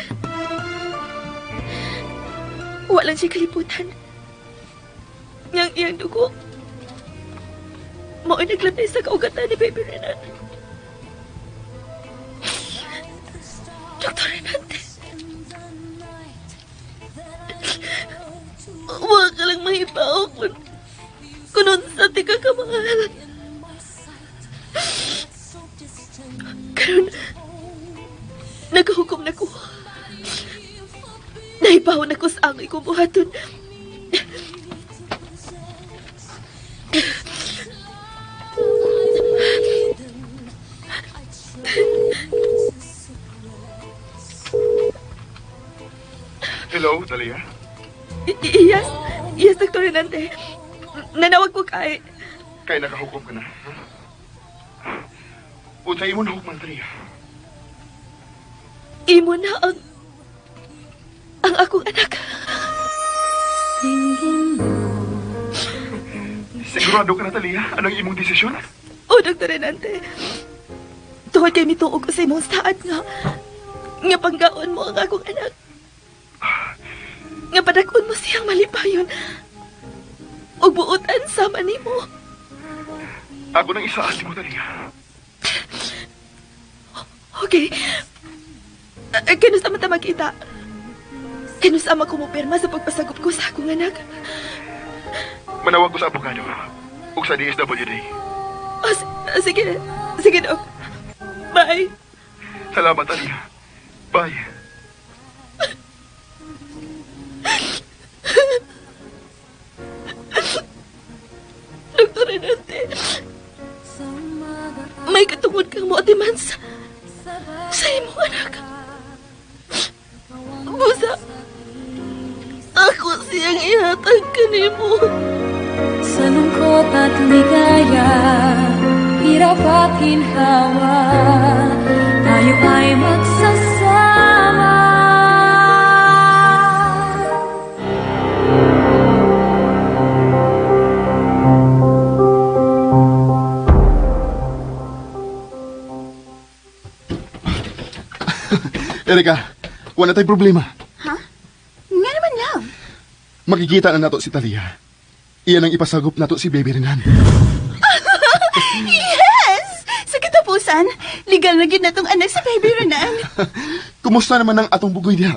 [SPEAKER 7] Walang siya kaliputan. Ngang iyang dugo. Mao'y naglantay sa kaugatan ni Baby Renan. Dr. Renante. Huwag ka lang mahibaw kung unsa ti ka kamahal. Karon, naghukom na ko. Nahibaw na ko sa angay kong buhaton.
[SPEAKER 8] Hello, Talia.
[SPEAKER 7] Yes, yes, Dr. Renante. Nanawag ko kay...
[SPEAKER 8] Kay nakahukom ka na. Ha? Unsa imo nahukman, Talia?
[SPEAKER 7] Imo na ang akong anak.
[SPEAKER 8] Sigurado ka na, Talia? Anong imong desisyon?
[SPEAKER 7] O, Dr. Renante. Tungod kay mituog ko sa imong saad nga panggaon mo ang akong anak. Nga padak-on mo siyang malipayon. Ug buotan sama nimo.
[SPEAKER 8] Ako nang isaad mo, Talia.
[SPEAKER 7] Okay. Kanus ama ta magkita? Kanus ama ko mopirma sa pagpasagop ko sa akong anak?
[SPEAKER 8] Manawag ko sa abogado ug sa DSWD.
[SPEAKER 7] Oh, sige. Sige, Dok. Bye.
[SPEAKER 8] Salamat, Talia. Bye.
[SPEAKER 7] Dr. Renante, may katungod kang moatiman sa imong anak. Busa, ako siyang ihatag kanimo.
[SPEAKER 5] Sa lungkot at ligaya, hirap at ginhawa, tayo ay magsasama.
[SPEAKER 8] Erika, wala tayong problema.
[SPEAKER 2] Ha? Nga naman lang.
[SPEAKER 8] Makikita na nato si Talia. Iyan ang ipasagop nato si Baby Renan.
[SPEAKER 2] Yes! Sa katapusan, legal na gid na tong anak sa Baby Renan.
[SPEAKER 8] Kumusta naman ang atong bugoy diha?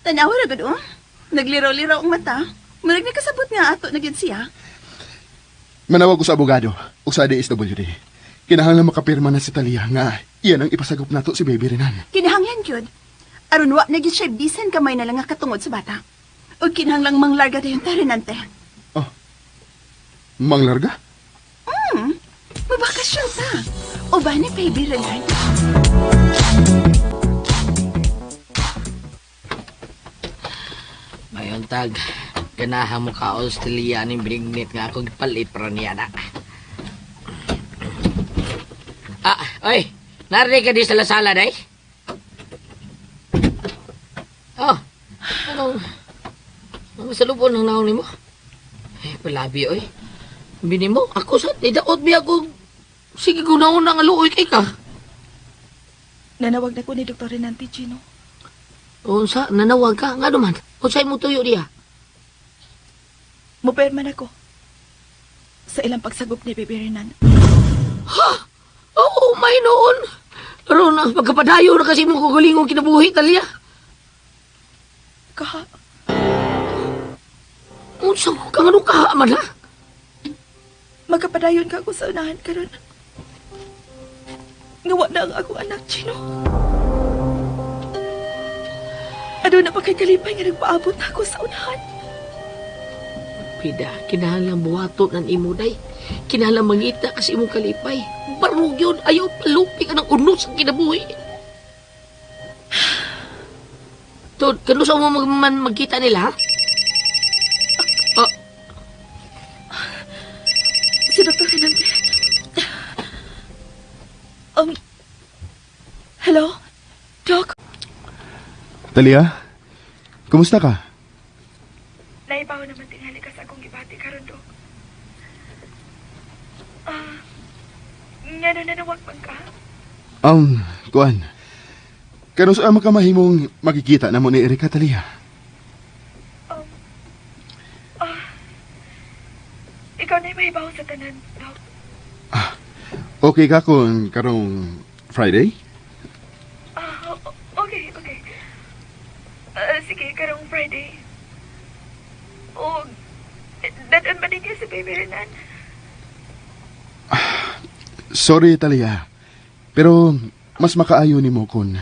[SPEAKER 2] Tanawa ra gud oh. Nagliraw-liraw ang mata. Murag nakasabot nga ato na gid siya.
[SPEAKER 8] Manawag ko sa abogado o sa DSWD. Kinahanglan makapirma na si Talia nga iyan ang ipasagop nato si Baby Renan.
[SPEAKER 2] Kinahanglan gyud. Aron wa na gid siya bisan kamay na lang nga katungod sa bata. Ug kinahanglang manglarga dayon ta Renante.
[SPEAKER 8] Manglarga?
[SPEAKER 2] Mabakasyon ta. Uban ni Baby Renan.
[SPEAKER 9] Buntag. Ganahan mo ka Australia ning binignit nga ako gipalit para niya na. Ah, oy. Narinig ka di sa lasala, day? Oh, anong... Ang salubon ng naon nimo? Eh, palabi, oy. Bini mo, ako sa... Idaot biya ko. Sige, gunaon na nga luoy kay ka.
[SPEAKER 7] Nanawag na ko ni Dr. Renante, Gino.
[SPEAKER 9] Unsa, nanawag ka? Nga naman, unsay mo tuyo diya?
[SPEAKER 7] Mupirma na ko. Sa ilang pagsagop ni Baby Renan.
[SPEAKER 9] Ha? Oo, may noon. Pero na, pagkapadayo na kasi mo kugalingong kinabuhi, Talia.
[SPEAKER 7] Kaha?
[SPEAKER 9] Unsa ka nga nung kaha man, ha?
[SPEAKER 7] Magkapadayon ka ako sa unahan karon. Ngawa na ang akong anak, Gino. Ano na pa kay kalipay nga nagpaabot na ako sa unahan?
[SPEAKER 9] Pida, kinahanglan buhaton ang imo, day. Kinahanglan mangita kasi imong kalipay. Barog yun, ayaw palupi ka ng unos ang kinabuhi. Tod, kano sa mo magkita nila, ha? Ah.
[SPEAKER 7] Si Dr. Renante. Hello? Doc?
[SPEAKER 8] Talia, kumusta ka?
[SPEAKER 7] Naibaw naman tingali ka sa akong gibati karon, Doc. Nga na nanawag man ka?
[SPEAKER 8] Kuan. Kano sa ama ka mahimong makikita na mo ni Erika, Talia?
[SPEAKER 7] Ikaw na mahibaw sa tanan, Doc.
[SPEAKER 8] Okay ka kung karong Friday?
[SPEAKER 7] Okay, okay. Sige, karong Friday. O, dadaan ba din niya si Baby Renan?
[SPEAKER 8] Sorry, Talia. Pero mas makaayo nimo kung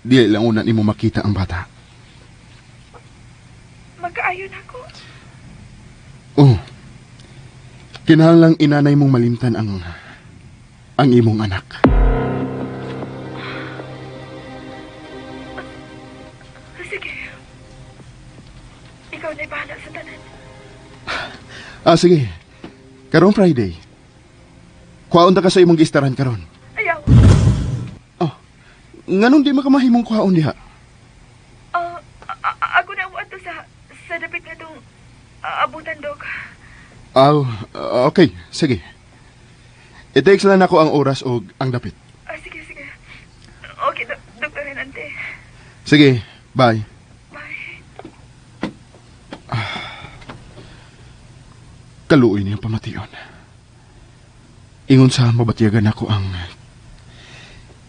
[SPEAKER 8] di lang una nimo makita ang bata.
[SPEAKER 7] Magkaayo na ako.
[SPEAKER 8] Oh. Kinahanglang inanay mong malimtan ang imong anak.
[SPEAKER 7] Sige. Ikaw na'y bahala sa tanan.
[SPEAKER 8] Sige. Karong Friday. Kuhaon ta ka sa imong giistaran karon.
[SPEAKER 7] Ayaw.
[SPEAKER 8] Oh. Nganong di makamahimong kuhaon diha?
[SPEAKER 7] Ako na mo ato sa dapit nga tong abutan, Dok.
[SPEAKER 8] Okay. Sige. I-text lang nako ang oras og ang dapit.
[SPEAKER 7] Sige, sige. Okay, Dr. Renante.
[SPEAKER 8] Sige, bye.
[SPEAKER 7] Bye.
[SPEAKER 8] Kaluoy niyang pamation. Ingon sa mabatyagan ako ang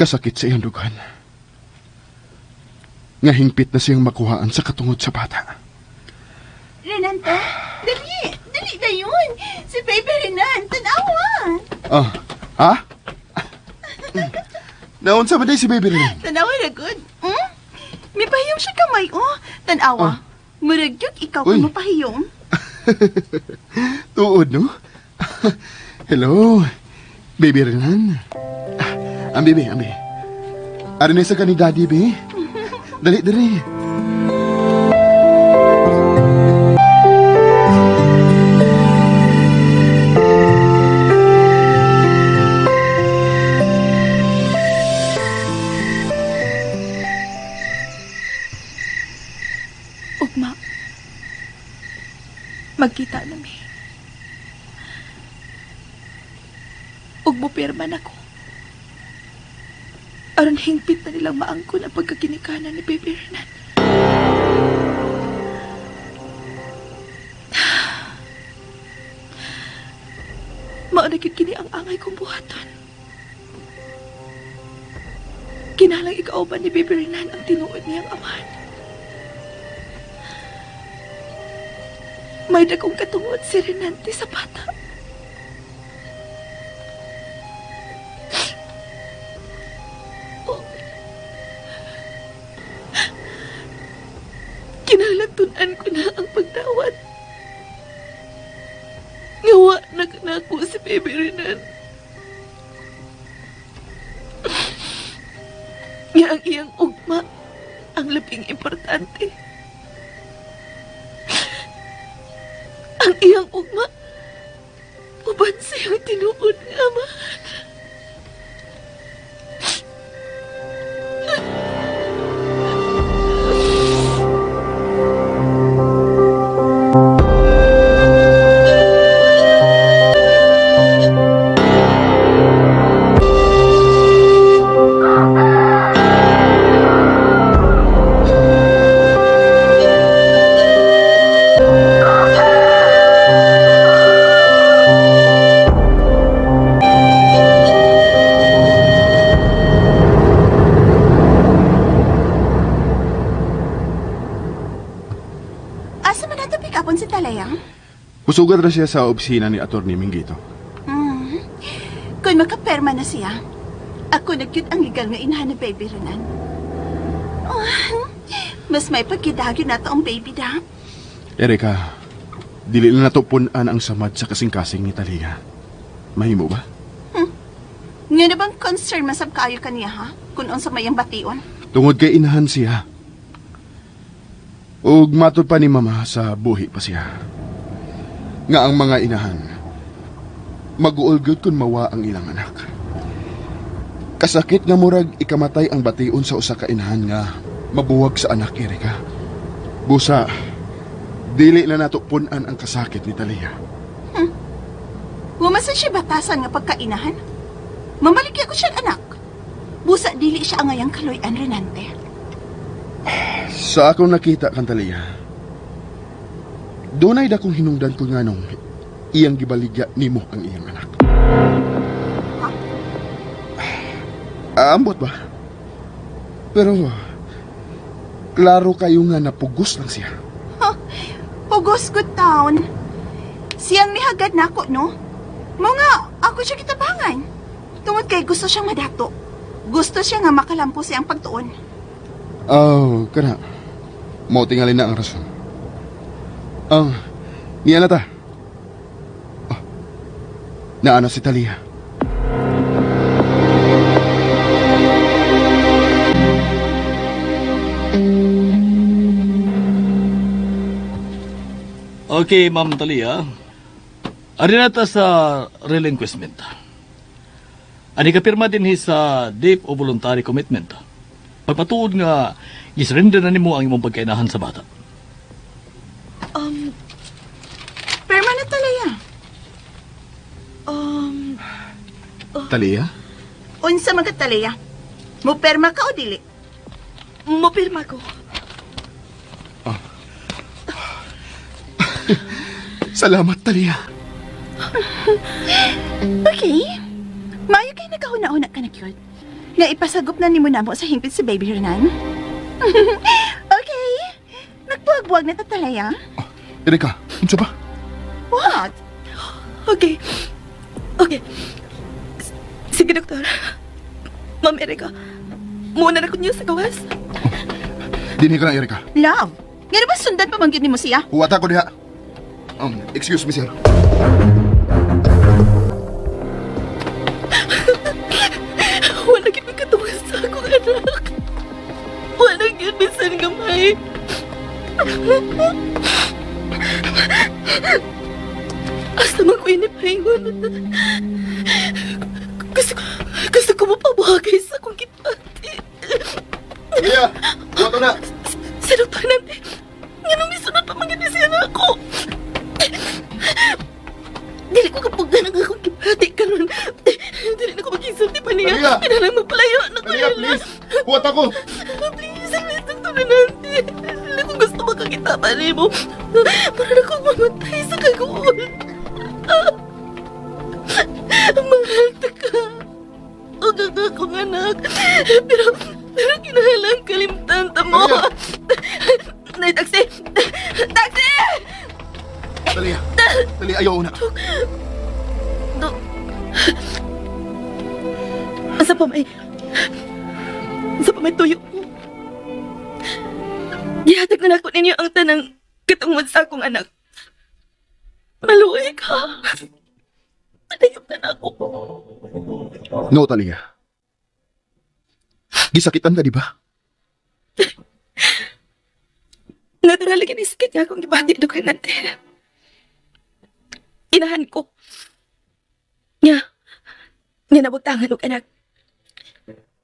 [SPEAKER 8] kasakit sa iyang dughan. Nga hingpit na siyang makuhaan sa katungod sa bata.
[SPEAKER 2] Renanto, dali! Dali na yun! Si Baby Renan, tanawa!
[SPEAKER 8] Ha? Naunsa ba day si Baby Renan?
[SPEAKER 2] Tanawa na good. Hmm? May pahiyom siya kamay, oh. Tanawa. Murag yun, ikaw
[SPEAKER 8] Uy.
[SPEAKER 2] ka mapahiyom.
[SPEAKER 8] Tuod, no? Hello, Baby Renan. Ang baby, ang baby. Arin sa ka ni Daddy, be. Dali, dali.
[SPEAKER 7] Ugma, magkita na mi. Ug mupirma na ko. Aron hingpit na nilang maangkon ang pagkaginikanan ni Baby Hernan. Mao na gyud kini ang angay kong buhaton. Kinahanglang ikauban ni Baby Hernan ang tinuod niyang amahan. May dagong katungod si Renante sa bata. Oh. Kinahanglan tun-an ko na ang pagdawat. Ngawa na kanako si Baby Renan. Nga ang iyang ugma ang labing importante. Ang iyang ugma uban sa iyang tinuod nga amahan.
[SPEAKER 2] Asa man nato pick upon si Talaya?
[SPEAKER 8] Musugat ra siya sa opisina ni Atty. Mingito.
[SPEAKER 2] Kung makaperma na siya, ako na cute ang legal nga inahan ni baby Renan. Oh, mas may pagkidagyo na to ang baby da.
[SPEAKER 8] Erika, dili na nato pun-an ang samad sa kasing-kasing ni Talia. Mahimo ba?
[SPEAKER 2] Nga na bang concern masab kayo kaniya ha? Kung unsa may ang bation?
[SPEAKER 8] Tungod kay inahan siya. Ug matod pa ni mama sa buhi pa siya. Nga ang mga inahan, maguol gyud kun mawa ang ilang anak. Kasakit nga murag ikamatay ang bation sa usa ka inahan nga mabuwag sa anak, Erika. Busa, dili na nato pun-an ang kasakit ni Talia.
[SPEAKER 2] Humasan siya batasan nga pagkainahan. Mamaligya ko siya anak. Busa dili siya ang ngayang kaloy-an Renante.
[SPEAKER 8] Sa akong nakita kan Talia, dunay dakong hinungdan ko nganong iyang gibaligya nimo ang iyang anak. Aambot ba? Pero klaro kayo nga napugos lang siya.
[SPEAKER 2] Pugos good town. Siyang nihagad nako, no? Mo nga, ako siya kitabangan. Tungod kay gusto siyang madato. Gusto siya nga makalampo siyang pagtuon.
[SPEAKER 8] Oh, kana. Mo tingali na ang rason. Ang niya na ta. Oh, naano si Talia.
[SPEAKER 10] Okay, Ma'am Talia. Ari na ta sa relinquishment. Ani kapirma din hi sa deep o voluntary commitment. Pagpatuod nga gisurrender na nimo ang imong pagkainahan sa bata.
[SPEAKER 2] Perma na talaya.
[SPEAKER 8] Talia?
[SPEAKER 2] Unsa man ka talaya? Mo perma ka o dili?
[SPEAKER 7] Mopirma ko.
[SPEAKER 8] Salamat, Talia.
[SPEAKER 2] Okay. Maayo kay nagahuna-huna ka na, cute. Nga ipasagop na nimo namo sa hingpit si Baby Hernan. Okay. Nagbuwag-buwag na ta talaya.
[SPEAKER 8] Erika, unsa ba?
[SPEAKER 2] What?
[SPEAKER 7] Okay. Okay. Sige, doktor. Ma'am Erika, muna na ko niyo sa gawas.
[SPEAKER 8] Dinhi ka lang, Erika.
[SPEAKER 2] Love, nga na ba sundan pa manggid nimo siya?
[SPEAKER 8] Huwata ko diha. Excuse me, sir.
[SPEAKER 7] Wala gyud may katuwas sa akong anak. Wala gyud bisan gamay. Asa man ko inipahingon. Gusto ko mapabuhagay sa akong gipati.
[SPEAKER 8] Talia, huwata na.
[SPEAKER 7] Sa doktor natin, nga nung misunod pa man gyud siya na ako. Dili ko kapag ganang akong gipati karon. Dili na ko magisulti pa niya.
[SPEAKER 8] Talia!
[SPEAKER 7] Kinahanglan magpalayo na ko.
[SPEAKER 8] Talia, please. Huwata ko.
[SPEAKER 7] Please, please, Dr. Renante. Dili ko gusto makakita pa nimo. Para na akong mamatay sa kaguol. Mahal ta ka. Huwag ang akong anak. Pero kinahanglan kalimtan ta mo.
[SPEAKER 8] Talia!
[SPEAKER 7] Nay, taxi! Taxi!
[SPEAKER 8] Talia. Talia, ayaw na.
[SPEAKER 7] Do. Asa pa may... Asa pa may tuyo ko? Gihatag na nako ninyo ang tanang katungod sa akong anak. Maluoy ka. Patayop na nako.
[SPEAKER 8] No, Talia. Gisakitan ka, di ba?
[SPEAKER 7] Natural lagi ni sakit nga akong gibati do natin. Inahan ko. Nga, nga nabugtangan og anak.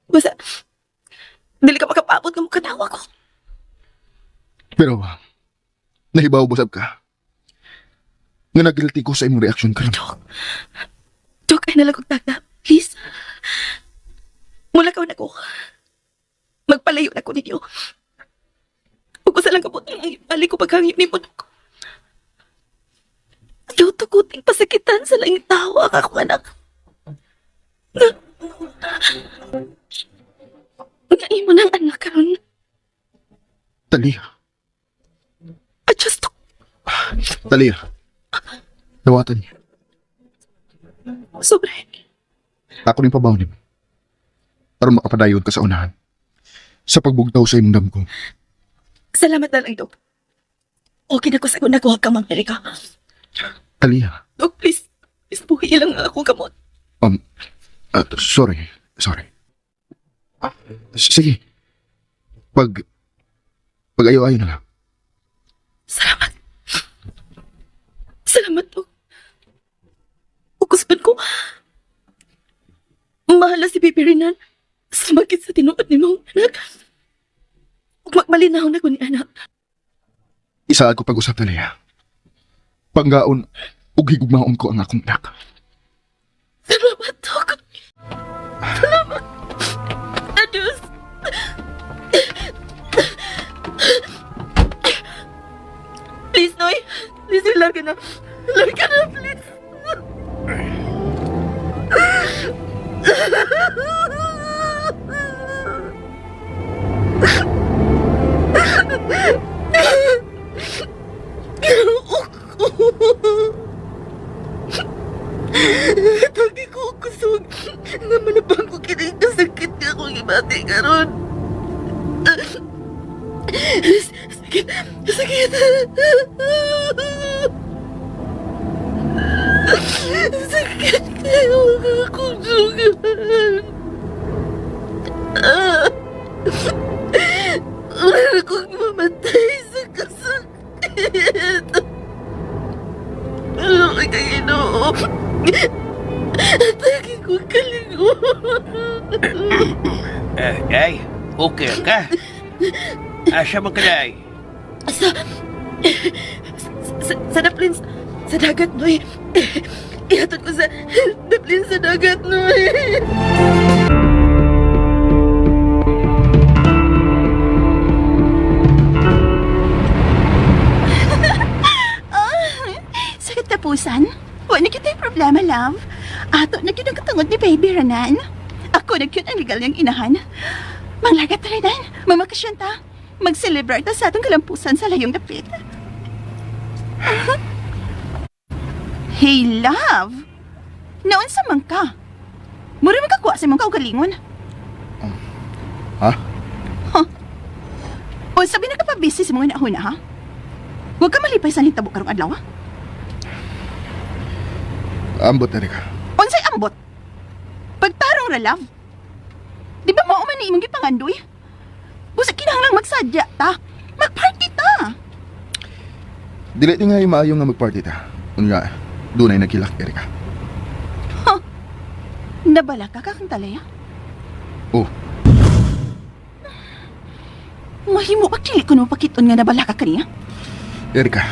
[SPEAKER 7] Basta, dili ka makapaabot nga mukatawa ko.
[SPEAKER 8] Pero, nahibaw ba sab ka? Nga nagilty ko sa imong reaksyon karon.
[SPEAKER 7] Dok, Dok, ay nalang kong tagda. Please. Mula ka na ko. Magpalayo na ko ninyo. Ug usa lang kabutang ang ibalik ko paghangyo nimo, Dok. Ayaw tuguting pasakitan sa langit tao ang akong anak. Nga, nga imo ng anak karon.
[SPEAKER 8] Talia,
[SPEAKER 7] Adjust, Dok.
[SPEAKER 8] Talia. Dawatan niya.
[SPEAKER 7] Sobre.
[SPEAKER 8] Ako rin pabaw nimo. Aron makapadayon ka sa unahan. Sa pagbugtaw sa imong damgo.
[SPEAKER 7] Salamat na lang, Dok. Okay na ko sa nakuha ka, Ma'am Erika.
[SPEAKER 8] Talia,
[SPEAKER 7] Dok, please. Please, buhi lang ang akong kamot.
[SPEAKER 8] um, sorry, sorry. Sige. Pag, pag-ayo-ayo na lang.
[SPEAKER 7] Salamat. Salamat, Dok. Ukuspan ko. Mahala si Baby Renan. Sumakit sa tinuod ni mong anak. Ug magmalinaw na ko ni anak.
[SPEAKER 8] Isa ako pag-usap, Talia. Panggaon, ug higugmaon ko ang akong anak.
[SPEAKER 7] Salamat, Dok. Salamat. Adios. Please, Noy. Please, larga na. Larga na, please. Tagi ko kusog. Nga malabang ko kining kasakit nga akong ibati karon. Sakit! Sakit! Sakit kayo ang akong sugan. Wala akong mamatay sa kasakit. Ano kay Ginoo? Atake ko kalingon.
[SPEAKER 10] Eh, day, okay ka? Asa man ka, day?
[SPEAKER 7] Sa, sa, sa daplin, sa dagat, Noy. Ihatod ko sa daplin sa dagat, Noy.
[SPEAKER 2] Sa katapusan, wala na kita'y problema, love. Ato na gyud ang katungod ni Baby Renan. Ako na gyud ang legal niyang inahan. Manglagat ta, Renan. Mamakasyon ta. Mag-celebrate ta sa atong kalampusan sa layong dapit. Hey, love! Naon sa man ka? Mura man kakuha sa imong kaugalingon.
[SPEAKER 8] Ha?
[SPEAKER 2] Huh. O sabi na ka pa busy sa mga nauna, ha? Huwag ka malipay sa nitabo karong adlaw, ha?
[SPEAKER 8] Ambot, Erika.
[SPEAKER 2] Unsay ambot? Pagtarong ra, love. Di ba mao man ni imong gipangandoy? Busa kinahanglang magsadya ta. Magparty ta.
[SPEAKER 8] Dili ti nga maayo nga magparty ta. Unya, dunay nagkilak, Erika.
[SPEAKER 2] Nabala ka kakang talaya?
[SPEAKER 8] Oh.
[SPEAKER 2] Mahimo ba dili ko no pakiton nga nabala ka kaniya?
[SPEAKER 8] Erika,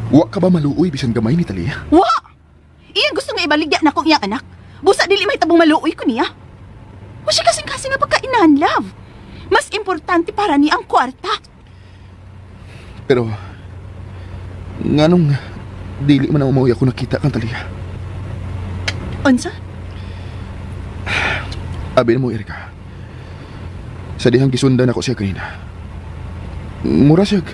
[SPEAKER 8] wa ka ba maluoy bisan gamay ni Talia?
[SPEAKER 2] Wa! Iyang gusto nga ibaligya na akong iyang anak. Busa dili may tabong maluoy ko niya. Wa siya kasing-kasing nga pagkainan, love. Mas importante para ni ang kwarta.
[SPEAKER 8] Pero, nganong dili man ang umuwi ako nakita kang Talia.
[SPEAKER 2] Unsa?
[SPEAKER 8] Abi mo, Erika. Sa dihang gisundan ako siya kanina. Mura siya.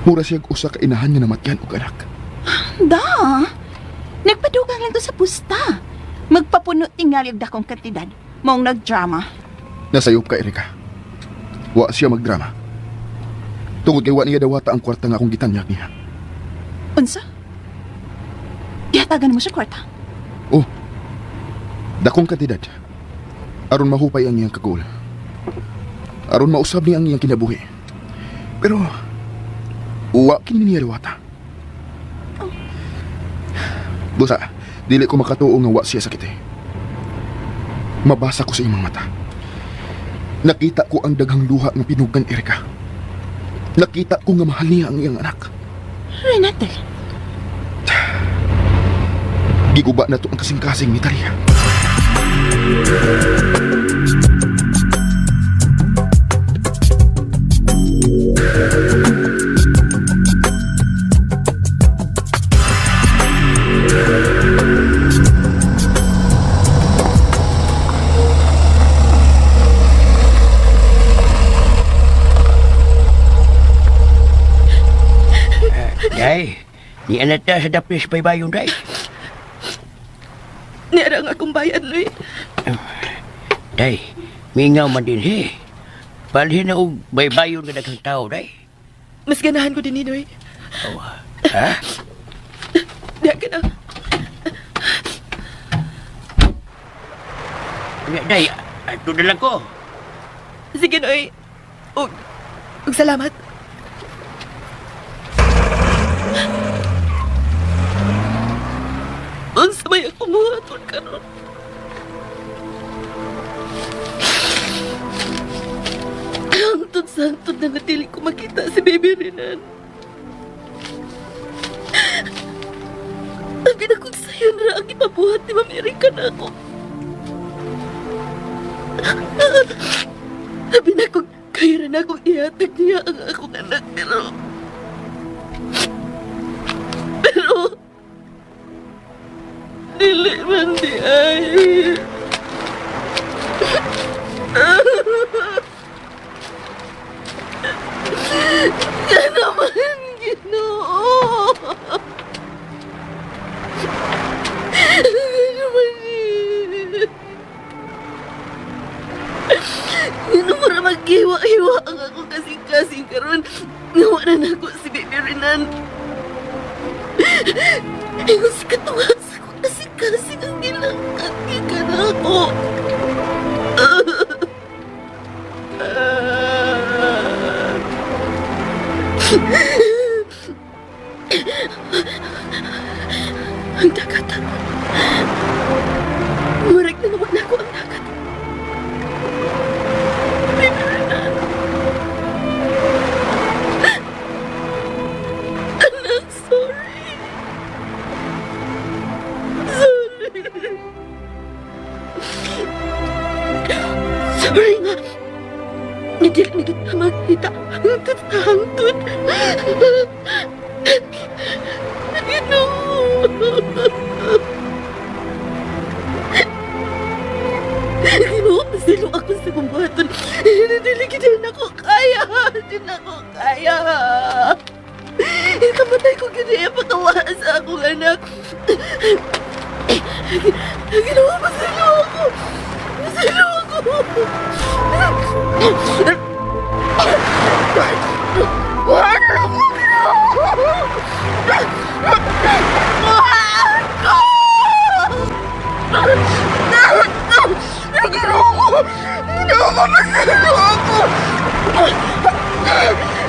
[SPEAKER 8] Mura siya usa ka inahan nga namatyan og anak.
[SPEAKER 2] Da. Nagpadugang lang to sa pusta. Magpapuno tingali og dakong kantidad. Maong nagdrama.
[SPEAKER 8] Nasayop ka, Erika. Wa siya magdrama. Tungod kay wa niya dawata ang kwarta nga akong gitanyag niya.
[SPEAKER 2] Unsa? Gihatagan mo siya kwarta.
[SPEAKER 8] Oh, dakong kantidad. Aron mahupay ang iyang kaguol. Aron mausab niya ang iyang kinabuhi. Pero, wa kini niya dawata. Busa, dili ko makatuo nga wa siya sakit eh. Mabasa ko sa imong mata. Nakita ko ang daghang luha nga pinugan, Erika. Nakita ko nga mahal niya ang iyang anak.
[SPEAKER 2] Renate,
[SPEAKER 8] Giguba na to ang kasing-kasing ni Talia.
[SPEAKER 10] Day, di anak ta sa dapis baybayon, day.
[SPEAKER 7] Niara ang akong bayad, Noy.
[SPEAKER 10] Day, mingaw man din, he. Balhin na og baybayon nga daghang tao, day.
[SPEAKER 7] Mas ganahan ko din ni Noy.
[SPEAKER 10] Ha?
[SPEAKER 7] Diya ka na.
[SPEAKER 10] Day, ato na lang ko.
[SPEAKER 7] Sige, Noy. Ug salamat. Unsa may ako buhaton karon? Hangtod sa hangtod na natili ko makita si Baby Renan. Sabi na kung sayo na ang ipabuhat ni Ma'am Erika na ako. Sabi na kung kaya na akong ihatag niya ang akong anak, pero dili man di ay. Nga naman, Ginoo. Nga naman eh. Ngano mura maghiwa-hiwa ang akong kasing-kasing karon. Nawa na nako si Baby Renan. Ingon sa katuwa sa akong kasing-kasing ang gilangkat ka na ako. Ang dagat. Murag na nawag na ako ang dagat. Baby Renan. Anak, sorry. Sorry. Sorry nga. Hindi na kita makita. Hangtod sa hangtod. Ginoo. Ginoo, pasilo ako sa kumbaton. Dili kita na ko kaya. Hindi na ko kaya. Kamatay ko gini ang pakawahan sa akong anak. Ginoo, pasilo ako. Pasilo ako.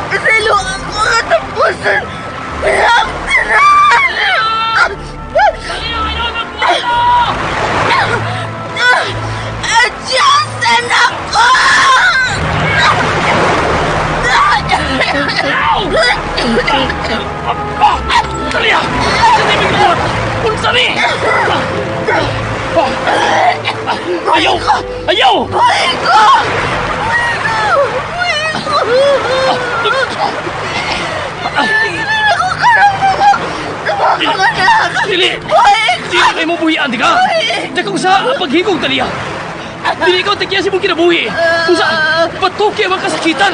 [SPEAKER 7] Pasilo ako katapusan. Diyos, anak ko!
[SPEAKER 10] Talia! Sa timing ko! Unsa ni? Ayaw! Ayaw!
[SPEAKER 7] Buhay ko! Buhay ko! Buhay ko! Ako karang mga anak!
[SPEAKER 10] Dili! Dili kayo mo buhian, di ka? Di kung sa paghigog, Talia! Dili ikaw tagya si mong kinabuhi! Kung sa patuki ang kasakitan!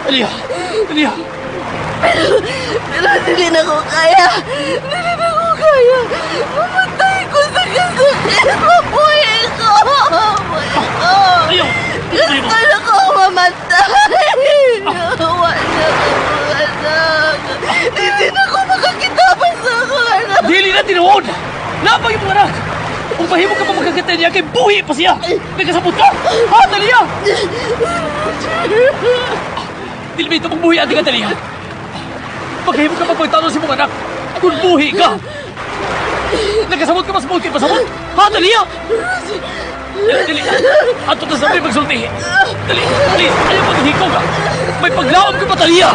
[SPEAKER 10] Talia! Talia!
[SPEAKER 7] Pero dili na ko kaya! Dili na ko kaya! Mamatay ko sa kasakit! Mabuhay ko! Mabuhay ko!
[SPEAKER 10] Ayaw!
[SPEAKER 7] Gusto na ko mamatay! Wala na ko anak! Hindi na ko makakita pa sa akong anak!
[SPEAKER 10] Dili na tinuod! Napag imong anak! Kung pahimo ka pa magkakita niya, kay buhi pa siya! Nagkasabot ka! Ha, Talia! Dili ba ito mong buhi ati ka, Talia? Maghimo ka pagpagtano sa imong anak. Kung buhi ka! Nagkasabot ka mas buhi pasabot! Ha, Talia? Dili! Ato ta sa may pagsulti! Dali! Dali! Ayaw maghikaw ka! May paglaom ka pa, Talia!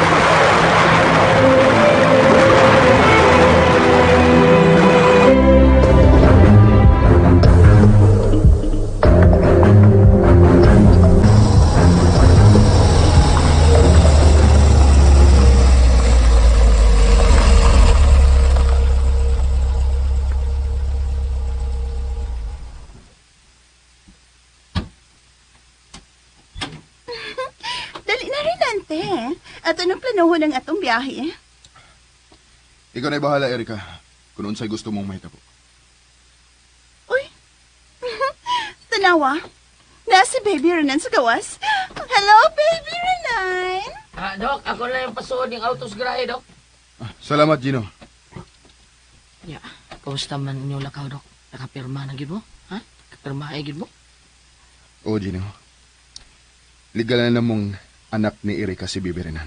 [SPEAKER 2] Dali na rin, ante. Ato nang planohon ang atong biyahe.
[SPEAKER 8] Ikaw na'y bahala, Erika. Kung unsay gusto mong mahitabo.
[SPEAKER 2] Uy! Tanawa. Na si Baby Renan sa gawas. Hello, Baby Renan!
[SPEAKER 9] Ah, Dok, ako na yung pasuod yung autos grahe, Dok.
[SPEAKER 8] Ah, salamat, Gino.
[SPEAKER 9] Ya, kumusta man inyong lakaw, Dok? Nakapirma na gid mo? Ha? Nakapirma ay gid mo?
[SPEAKER 8] Oo, Gino. Legal na namong anak ni Erika si Bibi Renan.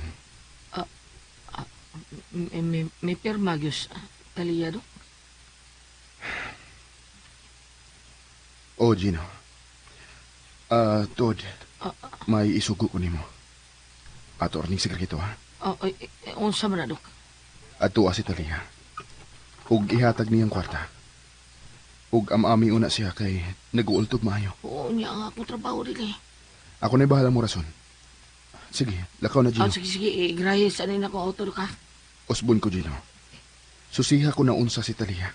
[SPEAKER 9] May pirma gyud Talia, Dok.
[SPEAKER 8] Oo, Gino. Ah, Todd, may isugo ko nimo. Ato ning sekreto, ha?
[SPEAKER 9] Oh, ay, ay, unsa man na, Dok?
[SPEAKER 8] Ato si Talia. Ug ihatag niyang kwarta. Ug amami una siya kay naguultog maayo.
[SPEAKER 9] Oo, niya ang akong trabaho din eh.
[SPEAKER 8] Ako na'y bahala mo rason. Sige, lakaw na, Gino.
[SPEAKER 9] Oh, sige, sige, eh, grahe sa nina ko auto, Dok, ha?
[SPEAKER 8] Osbon ko, Gino. Susiha ko na unsa si Talia.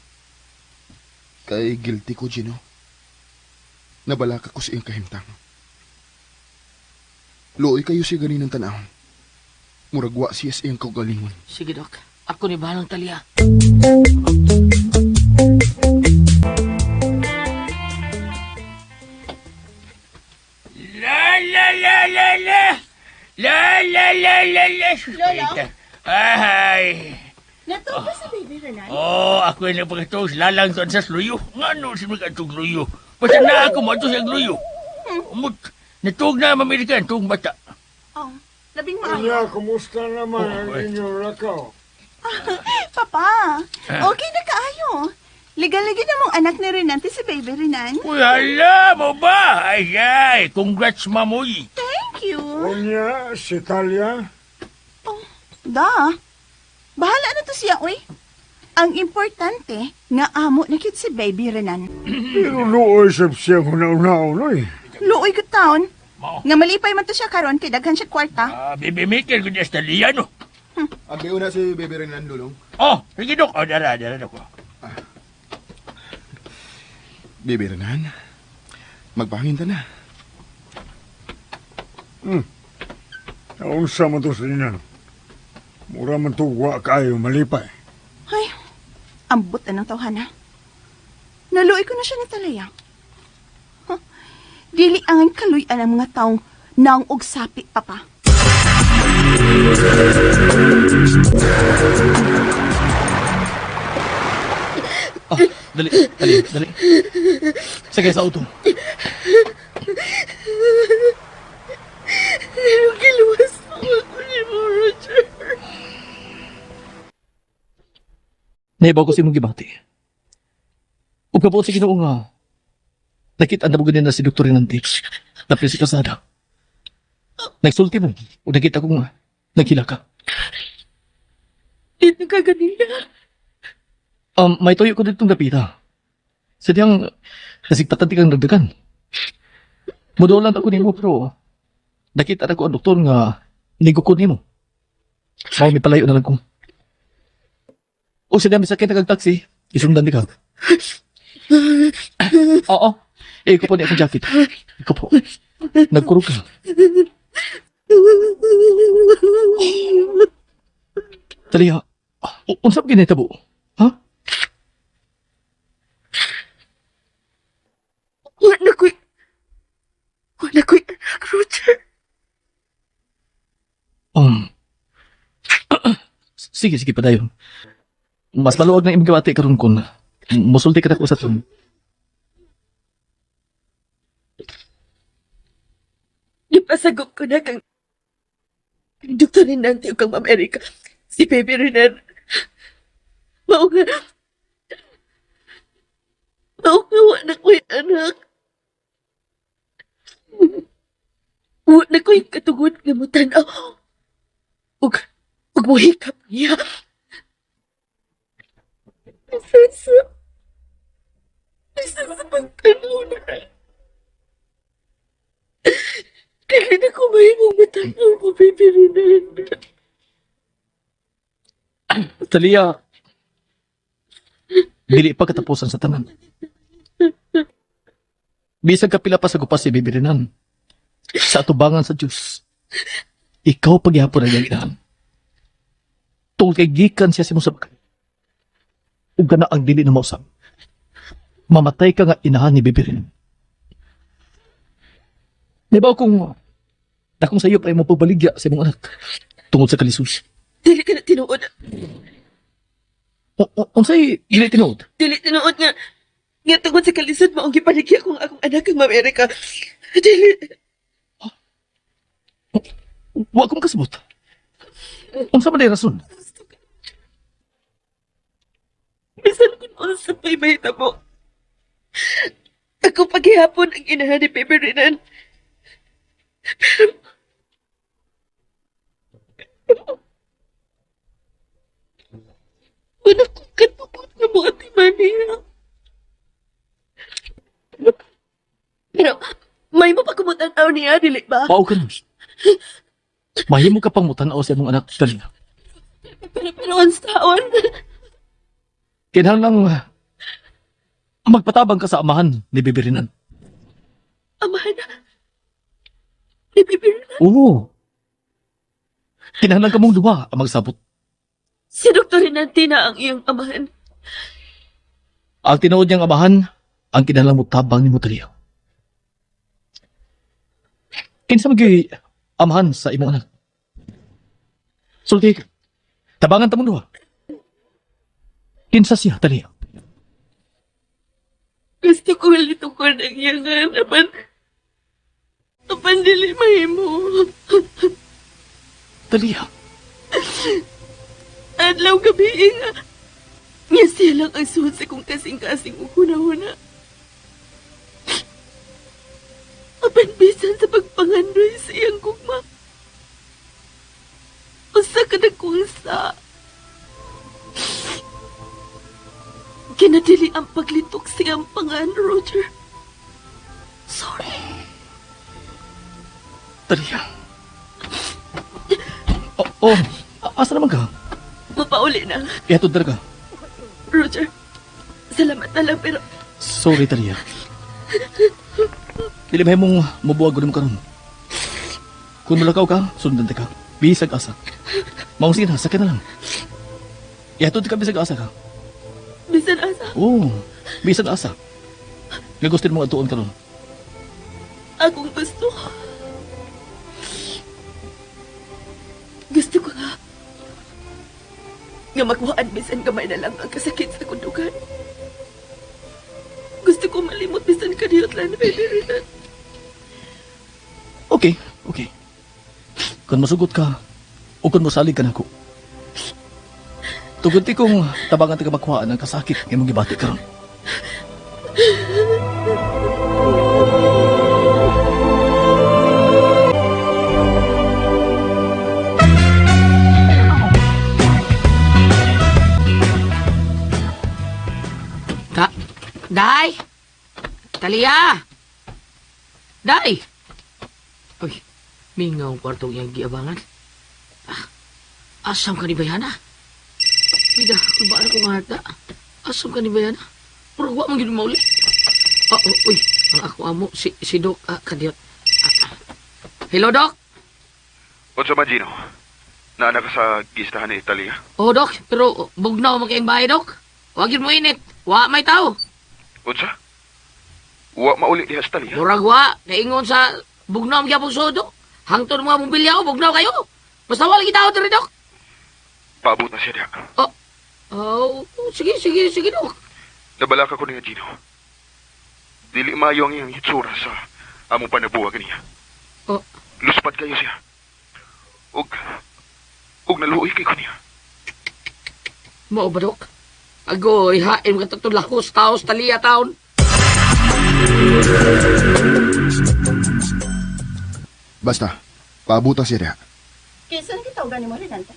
[SPEAKER 8] Kay guilty ko, Gino. Nabalaka ko sa iyang kahimtang. Luoy kayo siya ganinang tanawon. Muragwa siya sa iyang kaugalingon.
[SPEAKER 9] Sige, Dok. Ako ni bahalang Talia.
[SPEAKER 10] La la la la la! La la la la la!
[SPEAKER 2] Lolo?
[SPEAKER 10] Ay!
[SPEAKER 2] Natuwa si Baby Renan?
[SPEAKER 10] Oh, ako yung nagpagkatong lalang doon sa sluyo. Nga no, si mga luyo. Basta na ako mo ito sa luyo. Umot, natug na Amerika, tug bata.
[SPEAKER 2] Oh, labing maayo.
[SPEAKER 11] Unya, kumusta naman ang
[SPEAKER 10] Oh, eh.
[SPEAKER 11] inyong lakaw?
[SPEAKER 2] Papa, okay na kaayo. Ligal-ligin na mong anak ni Renante si Baby Renan.
[SPEAKER 10] Uy, hala mo ba? Ay, ay, congrats, mamoy.
[SPEAKER 2] Thank you.
[SPEAKER 11] Unya, si Talia?
[SPEAKER 2] Oh, da. Bahala na to siya, uy. Ang importante, nga amo na kit si Baby Renan.
[SPEAKER 11] Pero luoy sab siya huna-unaon, oy.
[SPEAKER 2] Luoy ko taon.
[SPEAKER 10] Mao.
[SPEAKER 2] Nga malipay man to siya karon kay daghan siya kwarta.
[SPEAKER 10] Ah, baby maker ko niya sa Talia, no?
[SPEAKER 8] Abi una si Bebe Renan, Lulong.
[SPEAKER 10] Oh, sige, Dok. Oh, dara, dara, Dok.
[SPEAKER 8] Bebe Renan, magpahangin ta na.
[SPEAKER 11] Naunsa man to sa inan. Mura man to wa kaayo malipay.
[SPEAKER 2] Ay, ambot na ng tawhana. Naluoy ko na siya ni Talaya. Huh. Dili ang kaluyan ang mga taong naong og sapi, Papa.
[SPEAKER 6] Ah, dali, dali, dali. Sige sa auto.
[SPEAKER 7] Pero giluwas mo ako ni mo, Roger.
[SPEAKER 6] Naibaw ko sa imong gibati. Ug kabuot sa Ginoo nga nakita na mo ganin na si Dr. Rinanti. Napil si Kasada. Nagsulti mo. Ug nakita ko nga naghila ka.
[SPEAKER 7] Dito ka ganina.
[SPEAKER 6] May tuyo ko ditong dapita. Sadyang nasigtatan ti kang dagdagan. Mudulan ako nimo pero nakita na ko ang doktor nga nigukod nimo. Mao may palayo na lang ko. O sadya misakit na kag taxi, isundan di ka. Oo. Eh, ikaw po ni akong jacket. Ikaw po. Nagkurog ka. Talia, unsa ba ginitabo? Ha?
[SPEAKER 7] Wala ko'y... Wala ko'y anak, Roger.
[SPEAKER 6] Sige, sige, padayon. Mas maluwag na imong gibati karon kon musulti ka na ko sa tun.
[SPEAKER 7] Ipasagop ko na kang... Dr. Renante ug kang Ma'am Erika. Si Baby Renan. Mao nga. Mao nga wa na ko'y anak. Wa na ko'y katugod nga mutan-aw. Ug, ug muhikap niya. Bisan sa, bisan sa pagtanaw na. Dili na ko mahimong matanaw ko, Baby Renan.
[SPEAKER 6] Talia, dili pa katapusan sa tanan. Bisag kapila pa sa gupas si Bibi Renan, sa atubangan sa Diyos, ikaw pagyapon ang iyang inahan. Tungkol kay gikan siya sa imong sabakay. Ug kana ang dili na mausab. Mamatay ka nga inahan ni Bibi Renan. Di ba kung dakong sa iyo pa imong pagbaligya sa imong anak tungod sa kalisod?
[SPEAKER 7] Dili ka na tinuod.
[SPEAKER 6] Unsay dili tinuod?
[SPEAKER 7] Dili tinuod nga. Nga tungod sa kalisod maong gipaligya ko ang akong anak kang Ma'am Erika. Dili.
[SPEAKER 6] Wa ko makasabot. Unsa man ay rason?
[SPEAKER 7] Bisan kung unsa pa'y mahitabo. Ako paghihapon ang inahan ni Baby Renan. Pero... Pero... Wala kong katupot na mga timani. Pero... Pero... May mapakumutan-aw niya, dili ba?
[SPEAKER 6] Mao ka nun. Mahimo ka pang mutan-aw sa imong anak, Talia.
[SPEAKER 7] Pero, pero, ang saon.
[SPEAKER 6] Kinahanglang magpatabang ka sa amahan ni Bibi Renan.
[SPEAKER 7] Amahan. Ni Baby Renan.
[SPEAKER 6] Oo. Kinahanglan ka mong duha ang magsabot.
[SPEAKER 7] Si Dr. Renante na ang iyang amahan.
[SPEAKER 6] Ang tinuod niyang amahan, ang kinahanglang mo tabang ni Talia. Kinsa man gyud amahan sa imong anak? Sulti ka. Tabangan ta mong duha. Kinsa siya, Talia?
[SPEAKER 7] Gusto ko litukon ang iyang apan. Apan dili mahimo.
[SPEAKER 6] Talia.
[SPEAKER 7] Adlaw gabi nga. Nga siya lang ang suot sa kong kasing-kasing ug hunahuna. Apan bisan sa pagpangandoy sa iyang gugma. Usa ka na kong sa. Kinadili ang paglitok sa iyang pangan, Roger. Sorry.
[SPEAKER 6] Talia. Oh, oh, asa naman ka?
[SPEAKER 7] Mapauli na.
[SPEAKER 6] Ihatod talaga.
[SPEAKER 7] Roger, salamat na lang pero
[SPEAKER 6] Sorry, Talia. Dili ba mong mabuwag mo karon? Kung mulakaw ka, sundan ta ka. Bisag asa. Maong sige na, sakit na lang. Ihatod ka bisag asa ka.
[SPEAKER 7] bisan asa.
[SPEAKER 6] Oo, bisag asa. Nga gusto mong atuon karon.
[SPEAKER 7] Akong gusto. Gusto ko nga. Nga makuhaan bisan gamay na lang ang kasakit sa kundugan. Gusto ko malimot bisan kaniyot lang na baby Renan.
[SPEAKER 6] Okay, okay. Kung masugot ka, o kung mosalig ka nako. Tugod ti kong tabangan ti ka makuhaan ang kasakit nga imong gibati karon.
[SPEAKER 9] Ta Day! Talia! Day! Uy, mingaw ang kwartong iyang giabangan. Ah, asam ka ni Bayana? Bida, kulbaan ko nga hata. Asam ka ni Bayana? Pero wa man gyud mauli. Ah, oh, uy, ang ako amo, si Doc, ah, kadiyot. Ah, ah. Hello, Doc?
[SPEAKER 8] Unsa man, Gino? Naana ka sa gistahan ni Italia?
[SPEAKER 9] Oh, Doc, pero bugnaw man kayong bahay, Doc. Wa gyud mo init. Wa may tao.
[SPEAKER 8] Unsa? Wa mauli diha sa Italia?
[SPEAKER 9] Murag wa, kaingon sa bugnaw ang gyapon sudo. Hangtod mga mobilya ko, bugnaw kayo. Basta wala kita diri, Dok.
[SPEAKER 8] Paabot na siya diha.
[SPEAKER 9] Oh, oh, sige, sige, sige, Dok.
[SPEAKER 8] Nabalaka ko niya, Gino. Dili maayo ang iyang hitsura sa among panabuwag niya.
[SPEAKER 9] Oh.
[SPEAKER 8] Luspad kayo siya. Ug naluoy kay ko niya.
[SPEAKER 9] Mao ba, Dok? Agoy, hain ka tatong lakos, taos, taliya, taon.
[SPEAKER 8] Basta, paabuta siya diha.
[SPEAKER 2] Kinsa na gitawgan nimo Renante?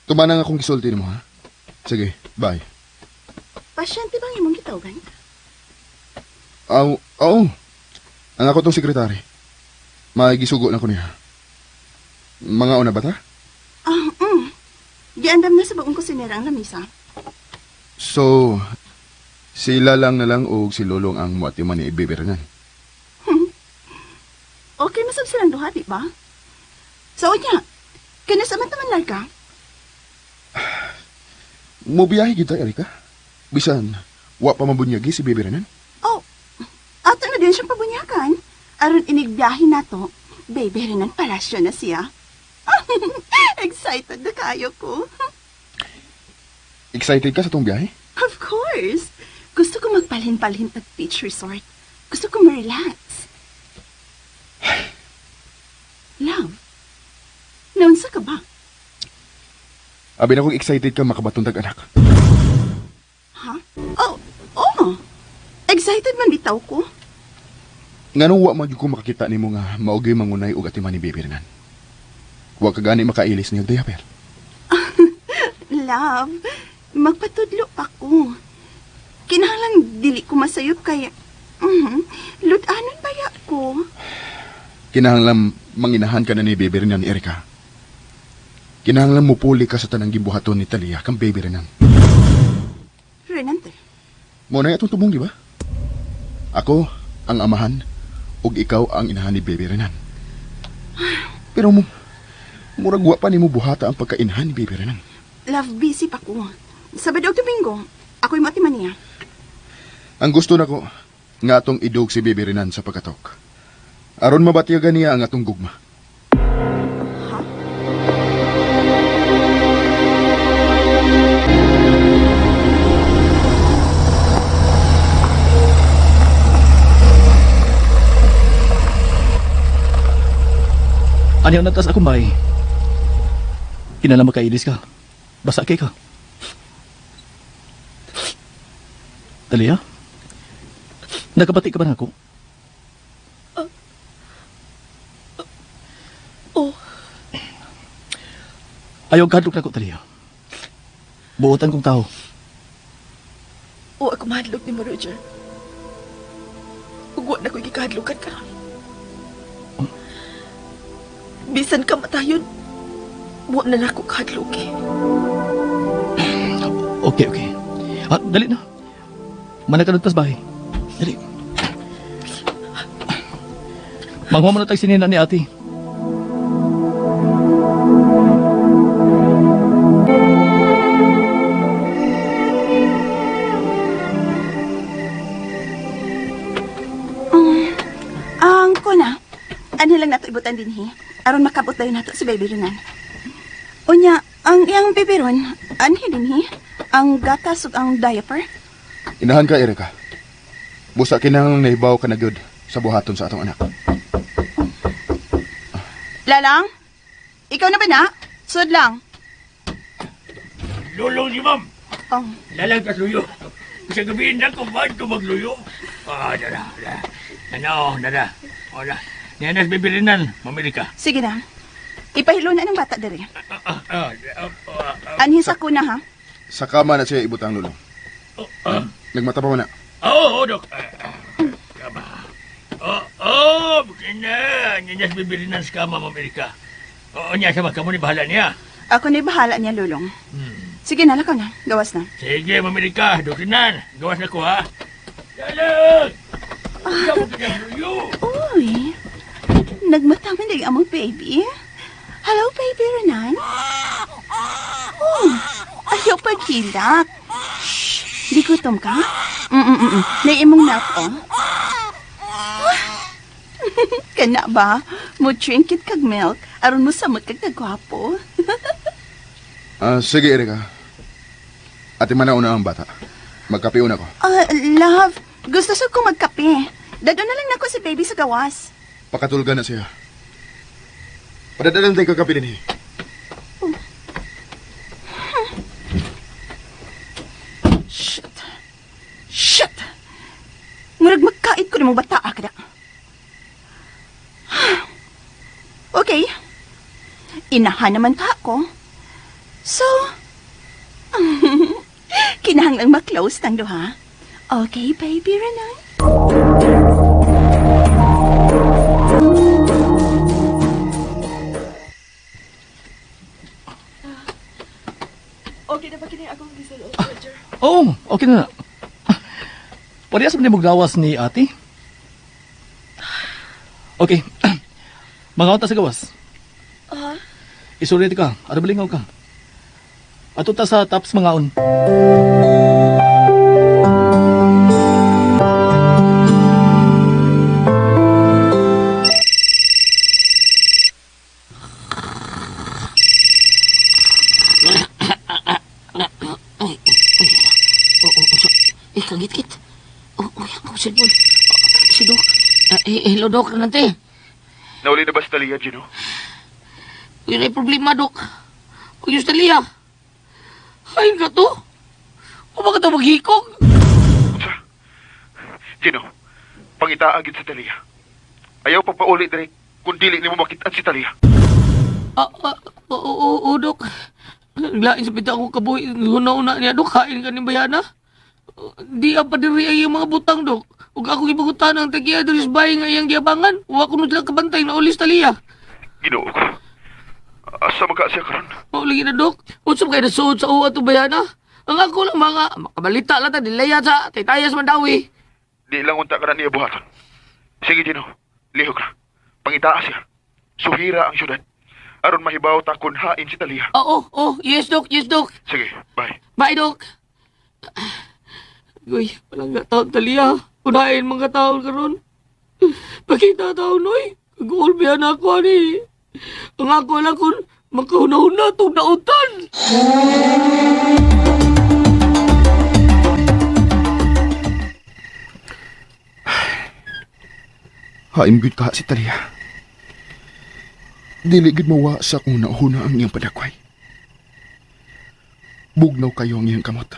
[SPEAKER 8] Tumana nga akong gisulti nimo ha. Sige, bye.
[SPEAKER 2] Pasyente bang imong gitawgan?
[SPEAKER 8] Aw, oo. Ang ako tong sekretary. May gisugo na ko niya. Mga una ba ta?
[SPEAKER 2] Ah, Giandam na sa bagong kusinera ang lamisa.
[SPEAKER 8] So, sila lang na lang og si Lolong ang muatiman ni Ibibiranan.
[SPEAKER 2] Okay, masab silang duha, di ba? So, unya, kinasa man taman larga?
[SPEAKER 8] Mubiyahe kita, Erika. Bisan, wa pa mabunyagi si Bibiranan.
[SPEAKER 2] Oh, ato na din siyang pabunyakan. Aron inigbiyahe na to, baby Renan Palacio na siya. Excited na kayo ko.
[SPEAKER 8] Excited ka sa tong biyahe?
[SPEAKER 2] Of course. Gusto ko magpalhin-palhin pag beach resort. Gusto ko ma-relax. Love, naunsa ka ba?
[SPEAKER 8] Abi na kong excited ka makabatong tag anak.
[SPEAKER 2] Ha? Oh, oh. Excited man bitaw ko.
[SPEAKER 8] Nganong wa man gyud ko makakita nimo nga maugay mangunay og atiman ni Bibiranan. Wa ka gani makailis niyang diaper.
[SPEAKER 2] Love, magpatudlo pa ko. Kinahanglan dili ko masayop kay lutanon baya ko.
[SPEAKER 8] Kinahanglan manginahan ka na ni Bibiranan, Erika. Kinahanglan mupuli ka sa tanang gibuhaton ni Talia kang Bibiranan.
[SPEAKER 2] Renante,
[SPEAKER 8] Mo na atong tumong, di ba? Ako ang amahan ug ikaw ang inahan ni Baby Renan. Pero mo murag wa pa nimo buhata ang pagkainahan ni Baby Renan.
[SPEAKER 2] love, busy pa ko. Sabado ug Domingo, ako'y matiman niya.
[SPEAKER 8] Ang gusto nako nga atong idog si Baby Renan sa pagkatok. Aron mabatyagan niya ang atong gugma.
[SPEAKER 2] Ha?
[SPEAKER 6] Ano yung natas akong bahay? Kinala makailis ka. Basa kay ka. Talia? Nakabati ka ba na ako?
[SPEAKER 7] Oh.
[SPEAKER 6] Ayaw kadlok na ko, Talia. Buotan kong tao.
[SPEAKER 7] O ako mahadlok ni mo, Roger. Ug wa na ko'y gikahadlokan karon. Bisan ka matayon, wa na nako kahadlok eh.
[SPEAKER 6] Okay, okay. Ah, dali na. Manakanod tas bahay. Dali. Manguha mo na tayo sinina ni ate.
[SPEAKER 2] Ang kuna, ano lang nato ibutan din hi. Aron makabot tayo nato si Baby Renan. Unya, ang iyang baby ron, anhi din hi. Ang gatas ug ang diaper.
[SPEAKER 8] Inahan ka, Erika. Busa kinahanglan nahibaw ka na gyud sa buhaton sa atong anak.
[SPEAKER 2] Lalang, ikaw na ba na? Sud lang.
[SPEAKER 10] Lulong si ma'am.
[SPEAKER 2] Oh,
[SPEAKER 10] Lalang kasluyo. Sa gabi na ko ba ito magluyo? Ah, dara, dara. Ano, dara. Wala. Niya nas bibilinan, mamili ka.
[SPEAKER 2] sige na. Ipahilo na ng bata dere.
[SPEAKER 10] Ah, ah, ah, ah,
[SPEAKER 2] Anhin sa kuna ha.
[SPEAKER 8] Sa kama na siya ibutang lulong.
[SPEAKER 10] ah.
[SPEAKER 8] Nagmata pa man na.
[SPEAKER 10] Oo, oh, dok. Ah, ah, Kama. Oo, oh, na. Niya nas bibilinan sa kama, mamili ka. Oo, niya sama kamo ni bahala niya.
[SPEAKER 2] Ako na bahala niya, Lulong. Sige na, lakaw na. Gawas na.
[SPEAKER 10] Sige, mamili ka. Doktrinan, gawas na ko, ha? Lalang! Ikaw mo kinagluyo.
[SPEAKER 2] Uy, nagmata man din among baby. Hello, baby Renan. Oh, ayaw paghilak. Shh, di gutom ka? Mm-mm-mm. Naimong milk, oh. Kana ba? Mo drink it kag milk. Aron mo samot kag kagwapo.
[SPEAKER 8] Ah, sige, Erika. Ate man na una ang bata. Magkape una ko.
[SPEAKER 2] Ah, love, gusto sa ko magkape. Dado na lang nako si baby sa gawas.
[SPEAKER 8] Pakatulga na siya. Padadalan tayo kakape din eh.
[SPEAKER 2] Shit. Shit! Murag magkait ko nimong bataa ka na. Okay. Inahan naman ka ako. So, kinahanglang ma-close tang duha. Okay, baby Renan?
[SPEAKER 7] Okay na ba kini akong gisuot, Roger?
[SPEAKER 6] Oo, okay na na. Parehas man ni gawas ni ate. Okay. Mga ta sa gawas.
[SPEAKER 7] Ah?
[SPEAKER 6] Isulit ka. Arabalingaw ka. Ato ta sa taps mangaon.
[SPEAKER 9] Ay, ay, oh, oh, so, eh, kagit-kit. Oh, oh, ako, cellphone. Oh, si Doc. Ah, eh, hello, Doc, nante.
[SPEAKER 8] Nauli na ba si Talia, Gino?
[SPEAKER 9] Yun ay problema, Doc. Kung yung Talia. Ay, ka to. O bakit ito maghikog?
[SPEAKER 8] Unsa? Gino, pangitaa gid si Talia. Ayaw pagpauli dire kung dili nimo makitaan si Talia.
[SPEAKER 9] Ah, ah, oo, oo, oo, Dok. Lain sa pita akong kabuhi. Hunaw na niya, Dok. Kain ka ni Bayana. Di pa diri ay iyang mga butang, Dok. Ug ako gipagutan ang tagiya diri sa bahay nga iyang giabangan. Wa ko nudlang kabantay na ulis Talia.
[SPEAKER 8] Ginoo ko. Asa man ka siya karon?
[SPEAKER 9] Mao lagi na, Dok. Unsa ba kay nasuod sa uwa to Bayana? Ang ako lang mga makabalita lang ta dilaya sa Taytayas Mandawi.
[SPEAKER 8] Di lang unta ka na niya buhaton. Sige, Gino. Lihok na. Pangitaa siya. Suhira ang syudad. Aron mahibaw ta kun hain si Talia.
[SPEAKER 9] Oo, oh, yes, Dok. Yes, Dok.
[SPEAKER 8] Sige, bye.
[SPEAKER 9] Bye, Dok. Uy, walang taon Talia. Unahin mga taon karon. Pakita taon, oy. Kaguol ba na ako, ani. Ang ako lang kung makahuna-huna itong nautan.
[SPEAKER 8] Haim gyud ka si Talia. Dili gyud mawa sa kung nauna ang iyang padakway. Bugnaw kayo ang iyang kamot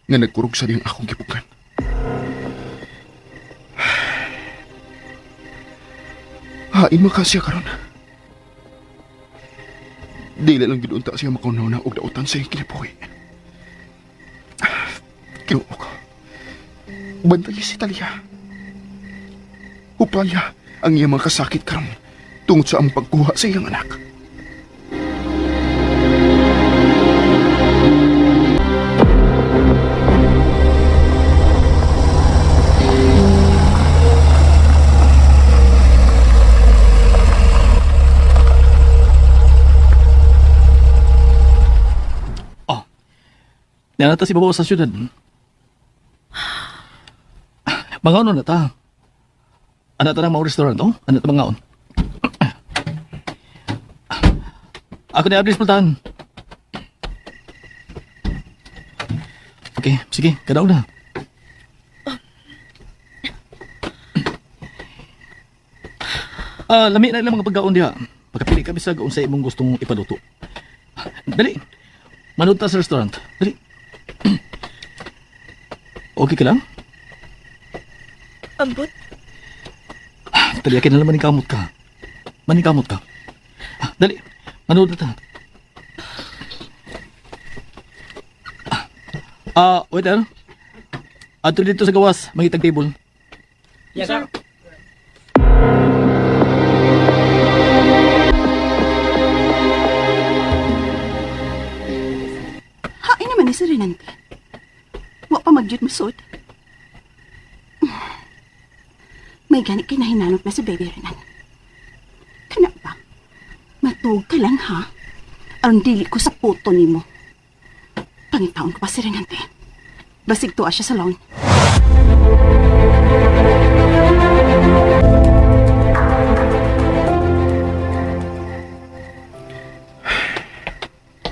[SPEAKER 8] nga nagkurog sa diyang akong gipukan. Hain man ka siya karon. Dili lang gyud unta siya makauna-una og dautan sa iyang kinabuhi. Ginoo ko. Bantay si Talia. Upaya ang iyang mga kasakit karon tungod sa among pagkuha sa iyang anak.
[SPEAKER 6] Oh. Nanata si babaw sa syudad. Mangaon na ta. Ana ta nang mao restaurant, oh? Ana ta mangaon. Ako ni Abris Pultahan. Okay, sige, kadaog na. Ah, lami na ilang mga pagkaon diha. Pagkapili ka bisag unsa imong gustong ipaluto. Dali. Manood ta sa restaurant. Dali. Okay ka lang?
[SPEAKER 7] Ambot.
[SPEAKER 6] Taliakin na lang maningkamot ka. Maningkamot ka. Ah, dali. Manood na ta. Ah, waiter. Ato dito sa gawas, mangitag table.
[SPEAKER 1] Yes, sir.
[SPEAKER 2] Hain naman ni si Renante. Wa pa magyud masud. May gani kay nahinanot na si baby Renan. Kana ba? Matug ka lang ha. Aron dili ko sa puto nimo. Pangitaon ko pa si Renante. Basig tuwa siya sa lawn.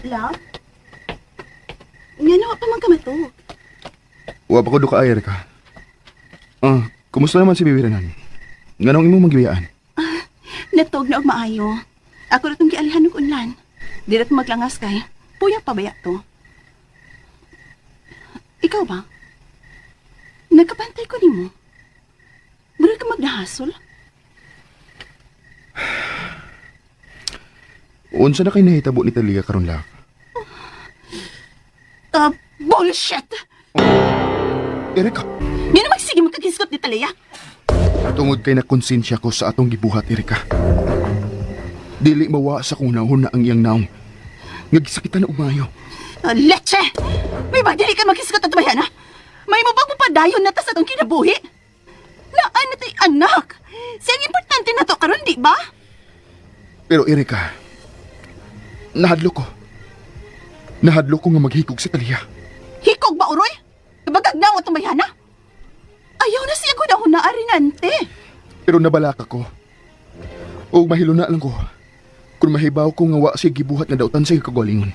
[SPEAKER 2] Love? Nga pa man ka matug.
[SPEAKER 8] Wa pa ko do ka ka. Ah, kumusta naman si Bibi Renan? Nganong imong magibiyaan?
[SPEAKER 2] Natog na og maayo. Ako na itong gialihan og unlan. Di na ito maglangas kay. Puya pa baya to. Ikaw ba? Nagkabantay ko nimo. Mura ka magnahasol?
[SPEAKER 8] Unsa na kay nahitabo ni Talia karon, love?
[SPEAKER 2] Bullshit!
[SPEAKER 8] Erika,
[SPEAKER 2] Nga na magsige magkagisgot ni Talia.
[SPEAKER 8] tungod kay nakonsensya ko sa atong gibuhat, Erika. Dili mawa sa kung nahon na ang iyang naong. Ngagisakitan na umayo.
[SPEAKER 2] Leche! May ba dili ka maghisgot at bayan, ha? May mabag mo padayon na ta sa atong kinabuhi? Naan na tay anak! Siyang importante na to karon, di ba?
[SPEAKER 8] Pero Erika, nahadlo ko. Nahadlo ko nga maghikog si Talia.
[SPEAKER 2] Hikog ba, Uroy? Kabagagnaw atong bayana? Ayaw na siya guna-huna, arinante.
[SPEAKER 8] Pero nabalaka ko. O mahilo na lang ko. Kung mahibaw ko nga wa siya gibuhat nga dautan sa kagalingon.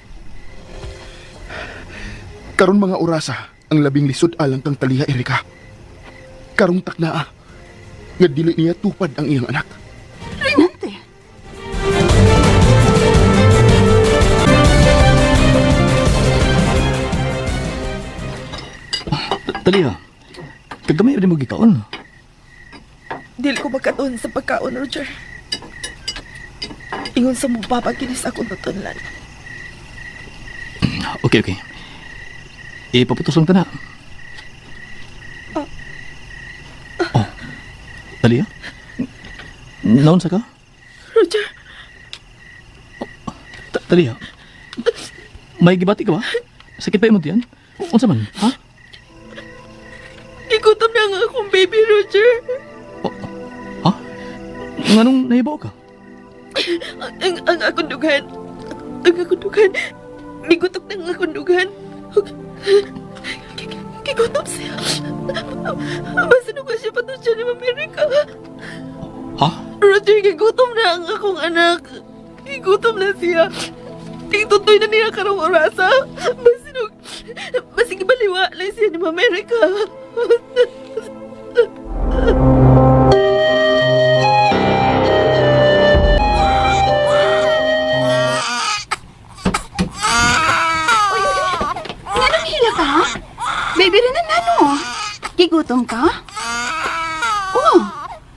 [SPEAKER 8] Karon mga orasa, ang labing lisod alang kang Talia, Erika. Karong taknaa, nga dili niya tupad ang iyang anak.
[SPEAKER 2] Rinante!
[SPEAKER 10] Talia, kagamay rin mo gikaon.
[SPEAKER 7] Dili ko magkatuon sa pagkaon, Roger. Ingon sa mo papaginis ako natunlan.
[SPEAKER 10] Okay, okay. Ipaputos lang ta na. Oh, Talia? Naon sa ka?
[SPEAKER 7] Roger,
[SPEAKER 10] Talia, may gibati ka ba? Sakit pa imong tiyan? Unsa man, ha?
[SPEAKER 7] gigutom na nga akong baby, Roger.
[SPEAKER 10] Oh, ha? Nganong nahibaw ka?
[SPEAKER 7] Ang akong dughan. Ang akong dughan. Migutok na ang akong dughan. Gigutom siya. Basta nung siya patong siya ni Amerika.
[SPEAKER 10] Ha?
[SPEAKER 7] Roger, gigutom na ang akong anak. Gigutom na siya. Tingtutoy na niya karong orasa. Basin basig baliwa lang siya ni Amerika.
[SPEAKER 2] Uy, uy, uy. Nganong hila ka, ha? Baby rin nano. Gigutom ka? Oh,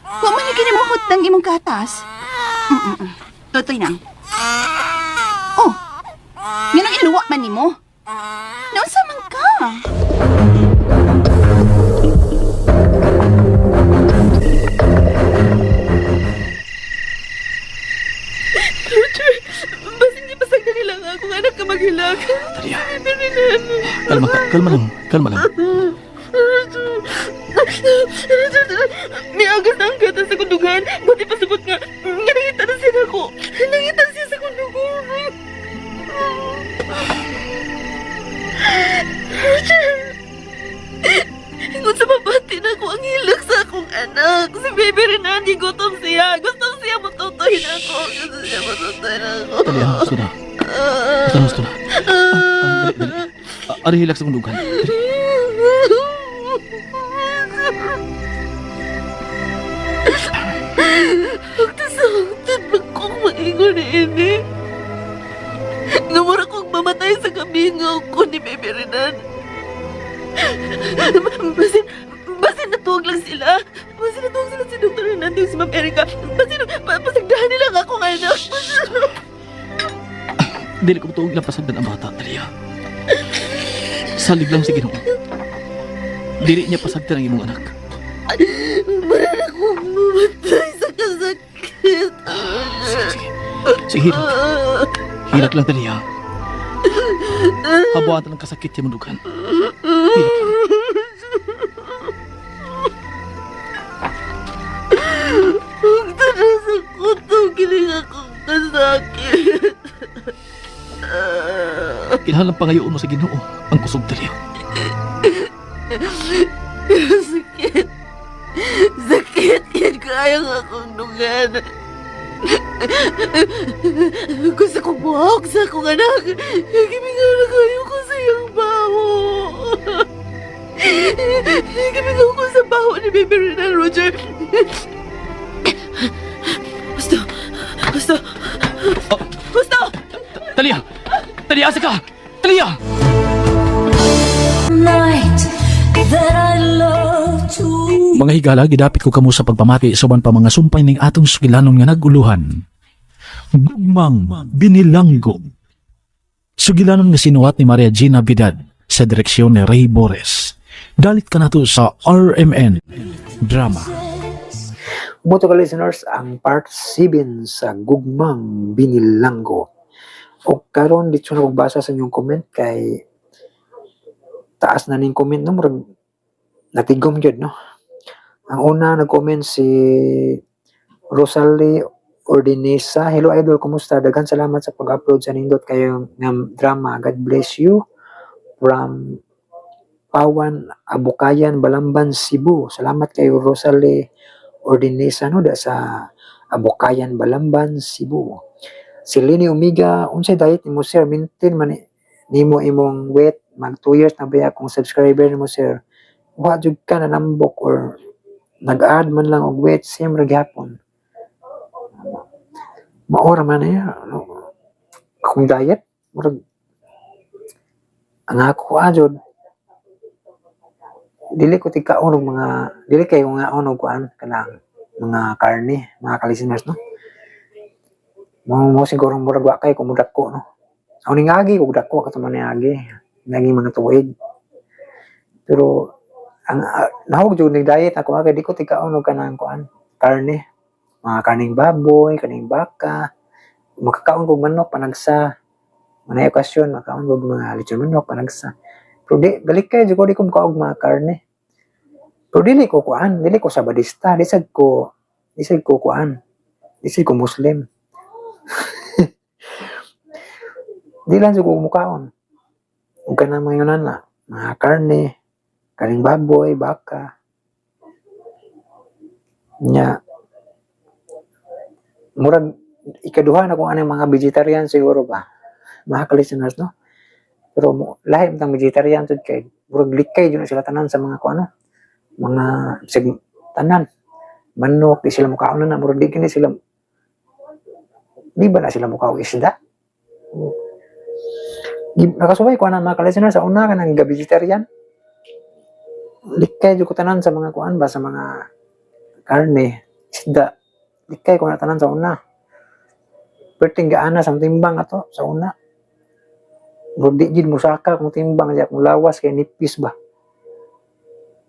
[SPEAKER 2] wa man lagi nimo hutang imong katas. Mm-mm. Tutoy na. Oh, nganong iluwa man nimo? Naunsa man ka?
[SPEAKER 7] Roger, basin di pasag na nila ang akong anak ka maghilak.
[SPEAKER 10] Talia,
[SPEAKER 7] Baby rin
[SPEAKER 10] kalma ka, kalma lang, kalma lang.
[SPEAKER 7] Roger, Roger, miagas na ang gatas sa kundugan. Buti pasabot nga, nga nangita na siya ako. Nangita siya sa kundugan. Roger, ingon sa mabati na ako ang hilak sa akong anak. Si Baby Renan, gutom siya. Gutom siya, matutuhin ako. Gusto siya, matutuhin ako.
[SPEAKER 10] Talia, gusto na. Gusto na, gusto na. Dali, dali. Ari hilak sa kundugan. Dali.
[SPEAKER 7] Pagtasangtan ba kong maingon ni ini? Ngamura kong mamatay sa kamingaw ko ni Baby Renan. Basin, basin natuwag lang sila. Basin natuwag sila si Dr. Renan yung si Ma'am Erika. Basin, pasagdahan nila ang akong anak.
[SPEAKER 10] Dili ko tuog lang pasagdan ang bata, Talia. Salig lang si Ginoo. Dili niya pasagdan ang imong anak.
[SPEAKER 7] Mara akong mamatay sa kasakit.
[SPEAKER 10] Sige, sige. Sige, hilak. Hilak lang, Talia. Habuatan ang kasakit sa mundukan. Hilak lang.
[SPEAKER 7] Huwag na sa kuto, giling akong kasakit.
[SPEAKER 10] Kinahanglan pangayoon mo sa Ginoo ang kusog, Talia.
[SPEAKER 7] Sakit. Sakit yan kaya nga akong dugan. Gusto kong buhok sa akong anak. Gimingaw na kayo ko sa iyang baho. Gimingaw ko sa baho ni Baby Renan Roger. Gusto, gusto.
[SPEAKER 10] Talia! Talia, asa ka? Talia!
[SPEAKER 5] Night that I love to
[SPEAKER 6] Mga higala, gidapit ko kamo sa pagpamati sa uban pa mga sumpay ning atong sugilanon nga naguluhan. Gugmang Binilanggo. Sugilanon nga sinuwat ni Maria Gina Bidad sa direksyon ni Ray Bores. Dalit ka nato sa RMN Drama.
[SPEAKER 4] Buto ka listeners, ang part 7 sa Gugmang Binilanggo. O karon dito na basa sa inyong comment kay taas na ning comment, no, murag natigom gyud, no. Ang una nag-comment si Rosalie Ordinesa. "Hello idol, kumusta? Daghan salamat sa pag-upload sa nindot kayo nga drama. God bless you. From Pawan Abukayan, Balamban, Cebu." Salamat kayo, Rosalie Ordinesa, no, da sa Abukayan, Balamban, Cebu. Si Lini Omiga, "Unsay diet nimo, sir? Maintain man nimo imong weight, mag 2 years na ba akong subscriber nimo, sir? Wa jud ka nanambok or nag-add man lang og weight, same ra gyapon." Mao ra man niya, no? Akong diet, murag ang ako jud, dili ko tigkaon og mga, dili kayo ngaon og kuan, kanang mga karne, mga ka-listeners, no. Mo siguro murag wa kay ko mudako, no. Ako ning agi og dako kato man agi naging mga tuig. Pero ang nahog jud ning diet ako agi, di ko tigkaon og kanang kuan, karne. Mga karning baboy, karning baka, makakaon kog manok panagsa. Manay okasyon makaon kog mga lechon manok panagsa. Pero di balik kay jud ko, di ko makaog mga karne. Pero dili ko kuan, dili ko sabadista, di sad ko kuan. Di sad ko Muslim. Di lang jud ko mukaon. Ug kanang mga yunan na, mga karne, karning baboy, baka. Nya murag ikaduha na kung anong mga vegetarian siguro ba, mga ka-listeners, no. Pero mo, lahi man tang vegetarian jud kay murag likay jud na sila tanan sa mga kuano, mga sig tanan manok di sila mukaon na, murag di kini sila, di ba na sila mukaon isda? Nakasuway ko na, mga ka-listeners, sa una kanang vegetarian, likay jud ko tanan sa mga kuan ba, sa mga karne, isda, likay ko na tanan sa una. Perting gaana sa timbang ato sa una. Murag di jud musaka kung timbang diya, kung lawas kay nipis ba.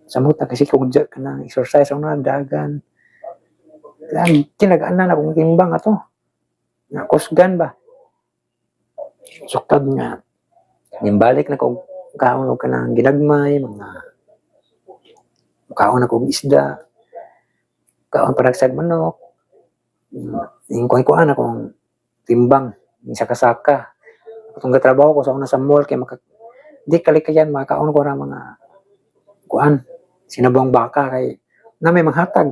[SPEAKER 4] Samot na kasi kung dya kanang exercise sa una dagan. Lang kinagaana na kung timbang ato. Na kusgan ba. Sukad nga nimbalik na kog kaon og kanang ginagmay, mga kaon na kog isda, kaon panagsag manok. Yung kuan akong timbang, yung saka-saka. Atong gatrabaho ko sa una sa mall kay maka di kalikayan makaon ko ra mga kuan, sinabawang baka kay na may manghatag.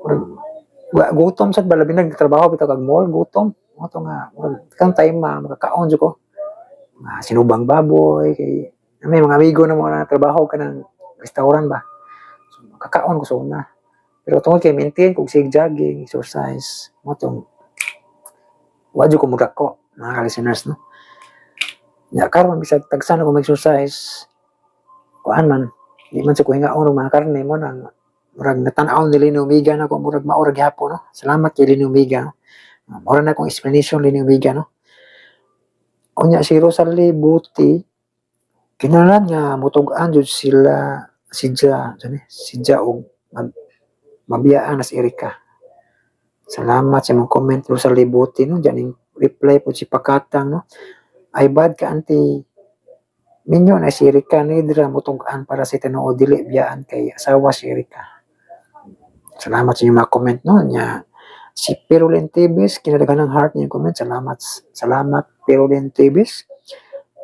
[SPEAKER 4] Murag, gutom sad ba, labi nagtrabaho bitaw kag mall, gutom. Mo to nga murag kang time ma makakaon jud ko. Mga sinubang baboy kay na may mga amigo na mga trabaho kanang restaurant ba. So makakaon ko sa una. Pero tungod kay maintain kog sig jogging, exercise, mo tong wa jud ko mudako, mga ka-listeners, no. Nya karon bisag tagsa na ko mag-exercise, kuan man, di man sa ko hingaon og mga karne mo nang murag natan-aw ni Lino Omiga na ko, murag mao ra gihapon, no. Salamat kay Lino Omiga, no. Mao na akong explanation, Lino Omiga, no. Unya si Rosalie Buti, kinahanglan nga mutug-an jud sila si Ja, ano, si Ja og mabiyaan na si Erika. Salamat sa imong comment, Rosalie Buti, no. Diyan ning reply po si Pakatang, no. "Ay bad ka auntie, minyo na si Erika nidra mutug-an para sa tinuod, dili biyaan kay asawa si Erika." Salamat sa inyong mga comment, no. Nya si Perolin Tibis, kinadaghan ng heart niyang comment. Salamat, salamat, Perolin Tibis.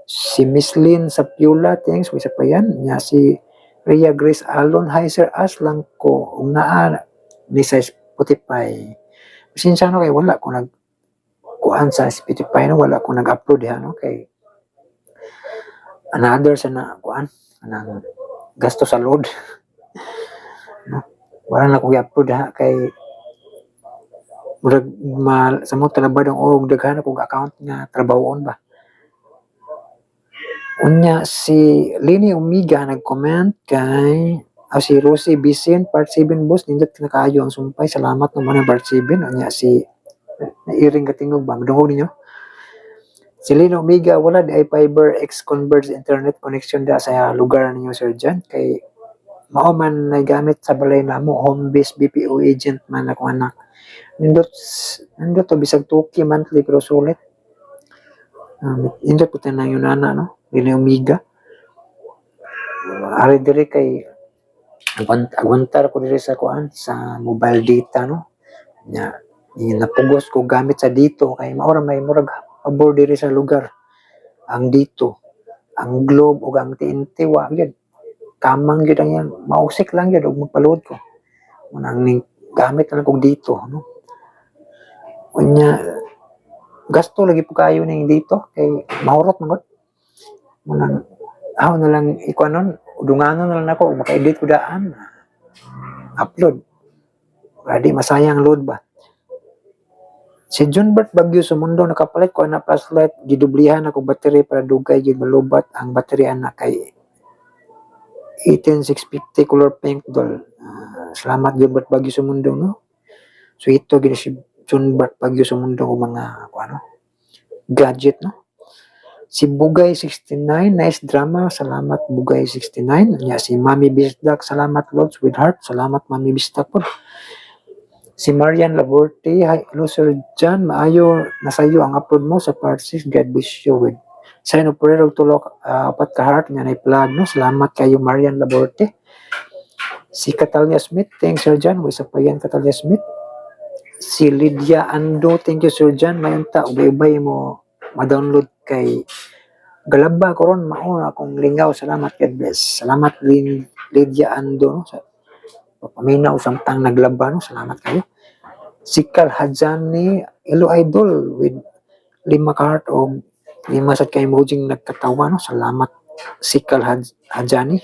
[SPEAKER 4] Si Miss Lynn Sapiola, thanks, wisa pa yan. Nya si Rhea Grace Alon, "Hi sir, as lang ko ung naa ni sa Spotify." Pasensya no kay wala ko nag kuan sa Spotify, no, wala ko nag-upload diha, no, kay another sa na kuan anang gasto sa load, no. Wala na ko i-upload ha kay Murag ma, sa mo talabad ang og daghan akong account nga trabahoon ba. Unya si Lini Omiga nag-comment kay si Rosie Bisin, part 7 boss, nindot na kaayo ang sumpay. Salamat naman ang part 7. Unya si nairing katingog ba, madungog ninyo. Si Lini Omega, wala di ay fiber X converge internet connection da sa lugar ninyo, Sir John, kay mao man na gamit sa balay namo, home base BPO agent man akong anak. Nindot nindot to bisag 2K monthly pero sulit. Nindot po tayo yun ana, no? Lini Omega. Ari diri kay agwantar ko diri sa kuan sa mobile data, no. Nya napugos ko gamit sa dito kay mao ra may murag pabor diri sa lugar. Ang dito, ang Globe ug ang TNT wa gyud. Kamang gyud ang yan, mausik lang gyud ug magpa-load ko. Unang ning gamit na lang kog dito, no. Unya gasto lagi po kayo ning dito kay mahurot man gud. Munang aw na lang ikuanon, dunganon na lang ako maka-edit ko daan. Upload. Para di masayang load ba. Si Junbert Bagyo Sumundo, nakapalit ko ana flashlight, gidublihan ako battery para dugay gyud malubat ang battery ana kay 18650 color pink dol. Salamat Junbert Bagyo Sumundo, no. So ito gini si Junbert Bagyo Sumundo og mga kuano gadget, no. Si Bugay 69, nice drama. Salamat Bugay 69. Nya si Mami Bisdak, salamat Lods with heart. Salamat Mami Bisdak po. Si Marian Laborte, hi, hello Sir John, maayo nasayo ang upload mo sa part 6. God bless you with sign of prayer ug tulok, apat ka heart nga na-plug, no. Salamat kayo Marian Laborte. Si Catalia Smith, thanks Sir John. Way sa pa yan Catalia Smith. Si Lydia Ando, thank you Sir John. Mayunta ubay-ubay mo ma-download kay galaba ko ron mao na akong lingaw. Salamat, God bless. Salamat Lydia Ando, no, sa paminaw samtang naglaba, no. Salamat kayo. Si Kal Hajani, hello idol with lima ka heart o lima sa kay emoji nagkatawa, no. Salamat si Kal Hajani.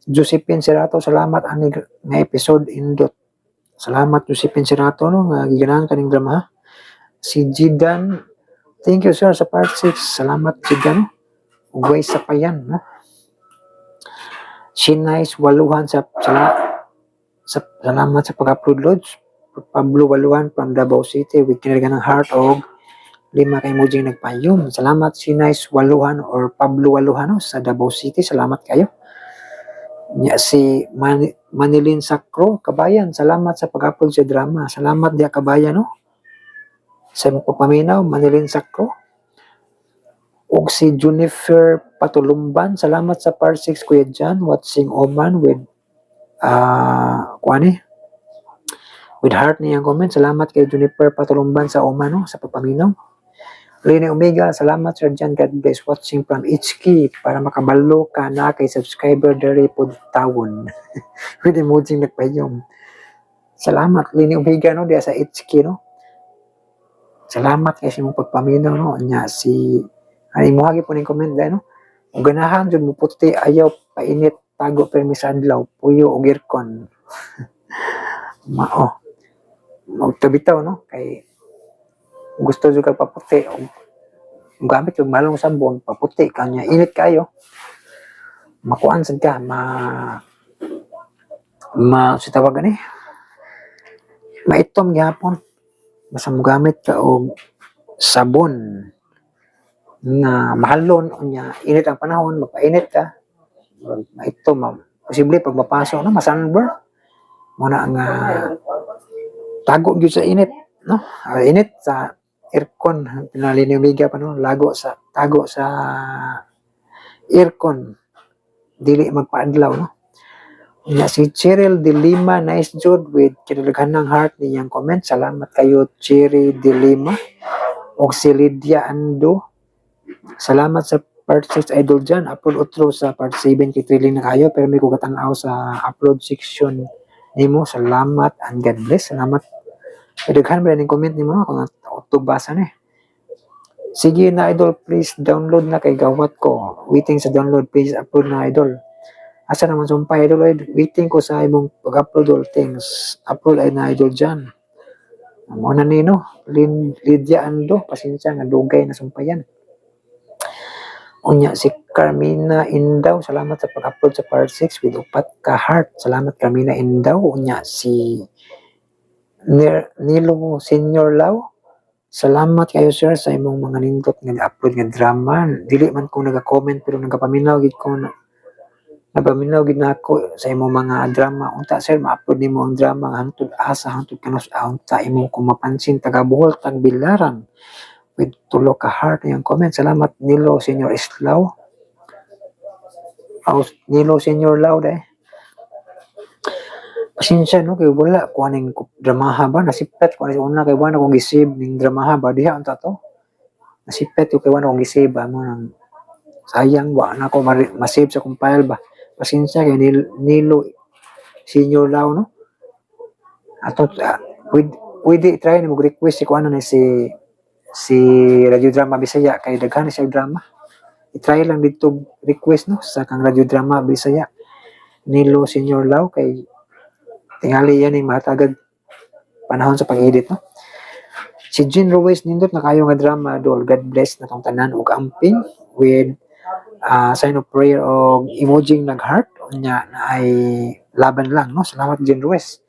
[SPEAKER 4] Josephine Serato, salamat ani nga episode indot. Salamat Josephine Serato, no, nga giganahan kaning drama, ha. Si Jidan, thank you sir sa part 6. Salamat Jidan. Ugay sa payan, no. Si Nice Waluhan sa sala, sa salamat sa pag-upload loads. Pablo Waluhan from Davao City with kinarga ng heart og lima kay emoji nagpayom. Salamat si Nice Waluhan or Pablo Waluhan, no, sa Davao City. Salamat kayo. Nya si Manilin Sacro, kabayan, salamat sa pag-upload sa drama. Salamat diya kabayan, no. Sa imong pagpaminaw, Manilin Sacro. Ug si Junifer Patulumban, salamat sa part 6 Kuya Jan, watching Oman with kuani with heart niyang comment. Salamat kay Juniper Patulumban sa Oman, no, sa pagpaminaw. Lene Omega, salamat Sir John, God bless. Watching from HK para makabalo ka na kay subscriber dere pod tawon. With emoji nagpayom. Salamat Lene Omega, no, diya sa HK, no. Salamat kay sa imong pagpaminaw, no. Nya si ay mo po ning comment dai, no. Ug ganahan jud mo puti, ayaw painit, tago permi sa adlaw, puyo og aircon. Mao. Magtabitaw, no, kay gusto jud kag paputi og gamit yung malong sabon paputi kanya init kayo makuan sad ka ma ma si tawag ani maitom gyapon basta mogamit ka og sabon nga mahalon. Unya init ang panahon, magpainit ka, murag maitom, posible pag mapasok, no, masunburn mo na nga tago gyud sa init, no. Init sa aircon pinalinumiga pa, no, lago sa tago sa aircon, dili magpaadlaw, no. Nya si Cheryl De Lima, nice jud with kinalaghanang heart niyang comment. Salamat kayo Cherry De Lima. Og si Lydia Ando, salamat sa part 6 idol dyan. Upload otro sa part 7 kay thrilling na kayo pero may kugatanaw sa upload section nimo. Salamat and God bless. Salamat. Daghan ba ning comment nimo kung basa ni. Sige na idol, please download na kay gawat ko. Waiting sa download, please upload na idol. Asa naman sumpay idol, ay, waiting ko sa imong pag-upload all things. Upload ay na idol dyan. Mao na ni, no? Lydia Ando, pasensya nga dugay na sumpayan. Unya si Carmina Indaw, salamat sa pag-upload sa part 6 with upat ka heart. Salamat, Carmina Indaw. Unya si Nilo Senior Lau, salamat kayo, sir, sa imong mga nindot nga upload nga drama. Dili man ko naga-comment pero nagapaminaw gid ko na napaminaw gid nako sa imong mga drama. Unta, sir, ma-upload nimo ang drama nga Hangtod Asa Hangtod Kanus-a, unta imong kung mapansin. Taga Bohol, Tagbilaran with tulo ka heart yung comment. Salamat, Nilo Senior Islaw. Oh, Nilo Senior Lau de. Pasensya, no, kay wala ko aning dramaha ba, nasipet ko ani sa una kay wala kong gi-save ning dramaha ba diha unta to. Nasipet ko kay wala kong gi-save ba mo nang sayang wa na ko ma-save sa akong file ba. Pasensya kay Nilo Senior Lau, no. Ato pwede, pwede try ni mo request si kuano ni si si Radio Drama Bisaya kay daghan ni siya drama. I-try lang dito request, no, sa kang Radio Drama Bisaya, Nilo Senior Lau, kay tingali yan yung mahatagag panahon sa pag-edit, no. Si Jean Ruiz, nindot na kayo nga drama, dol. God bless na tong tanan ug amping with sign of prayer o emoji nag heart. Unya na ay laban lang, no. Salamat, Jean Ruiz.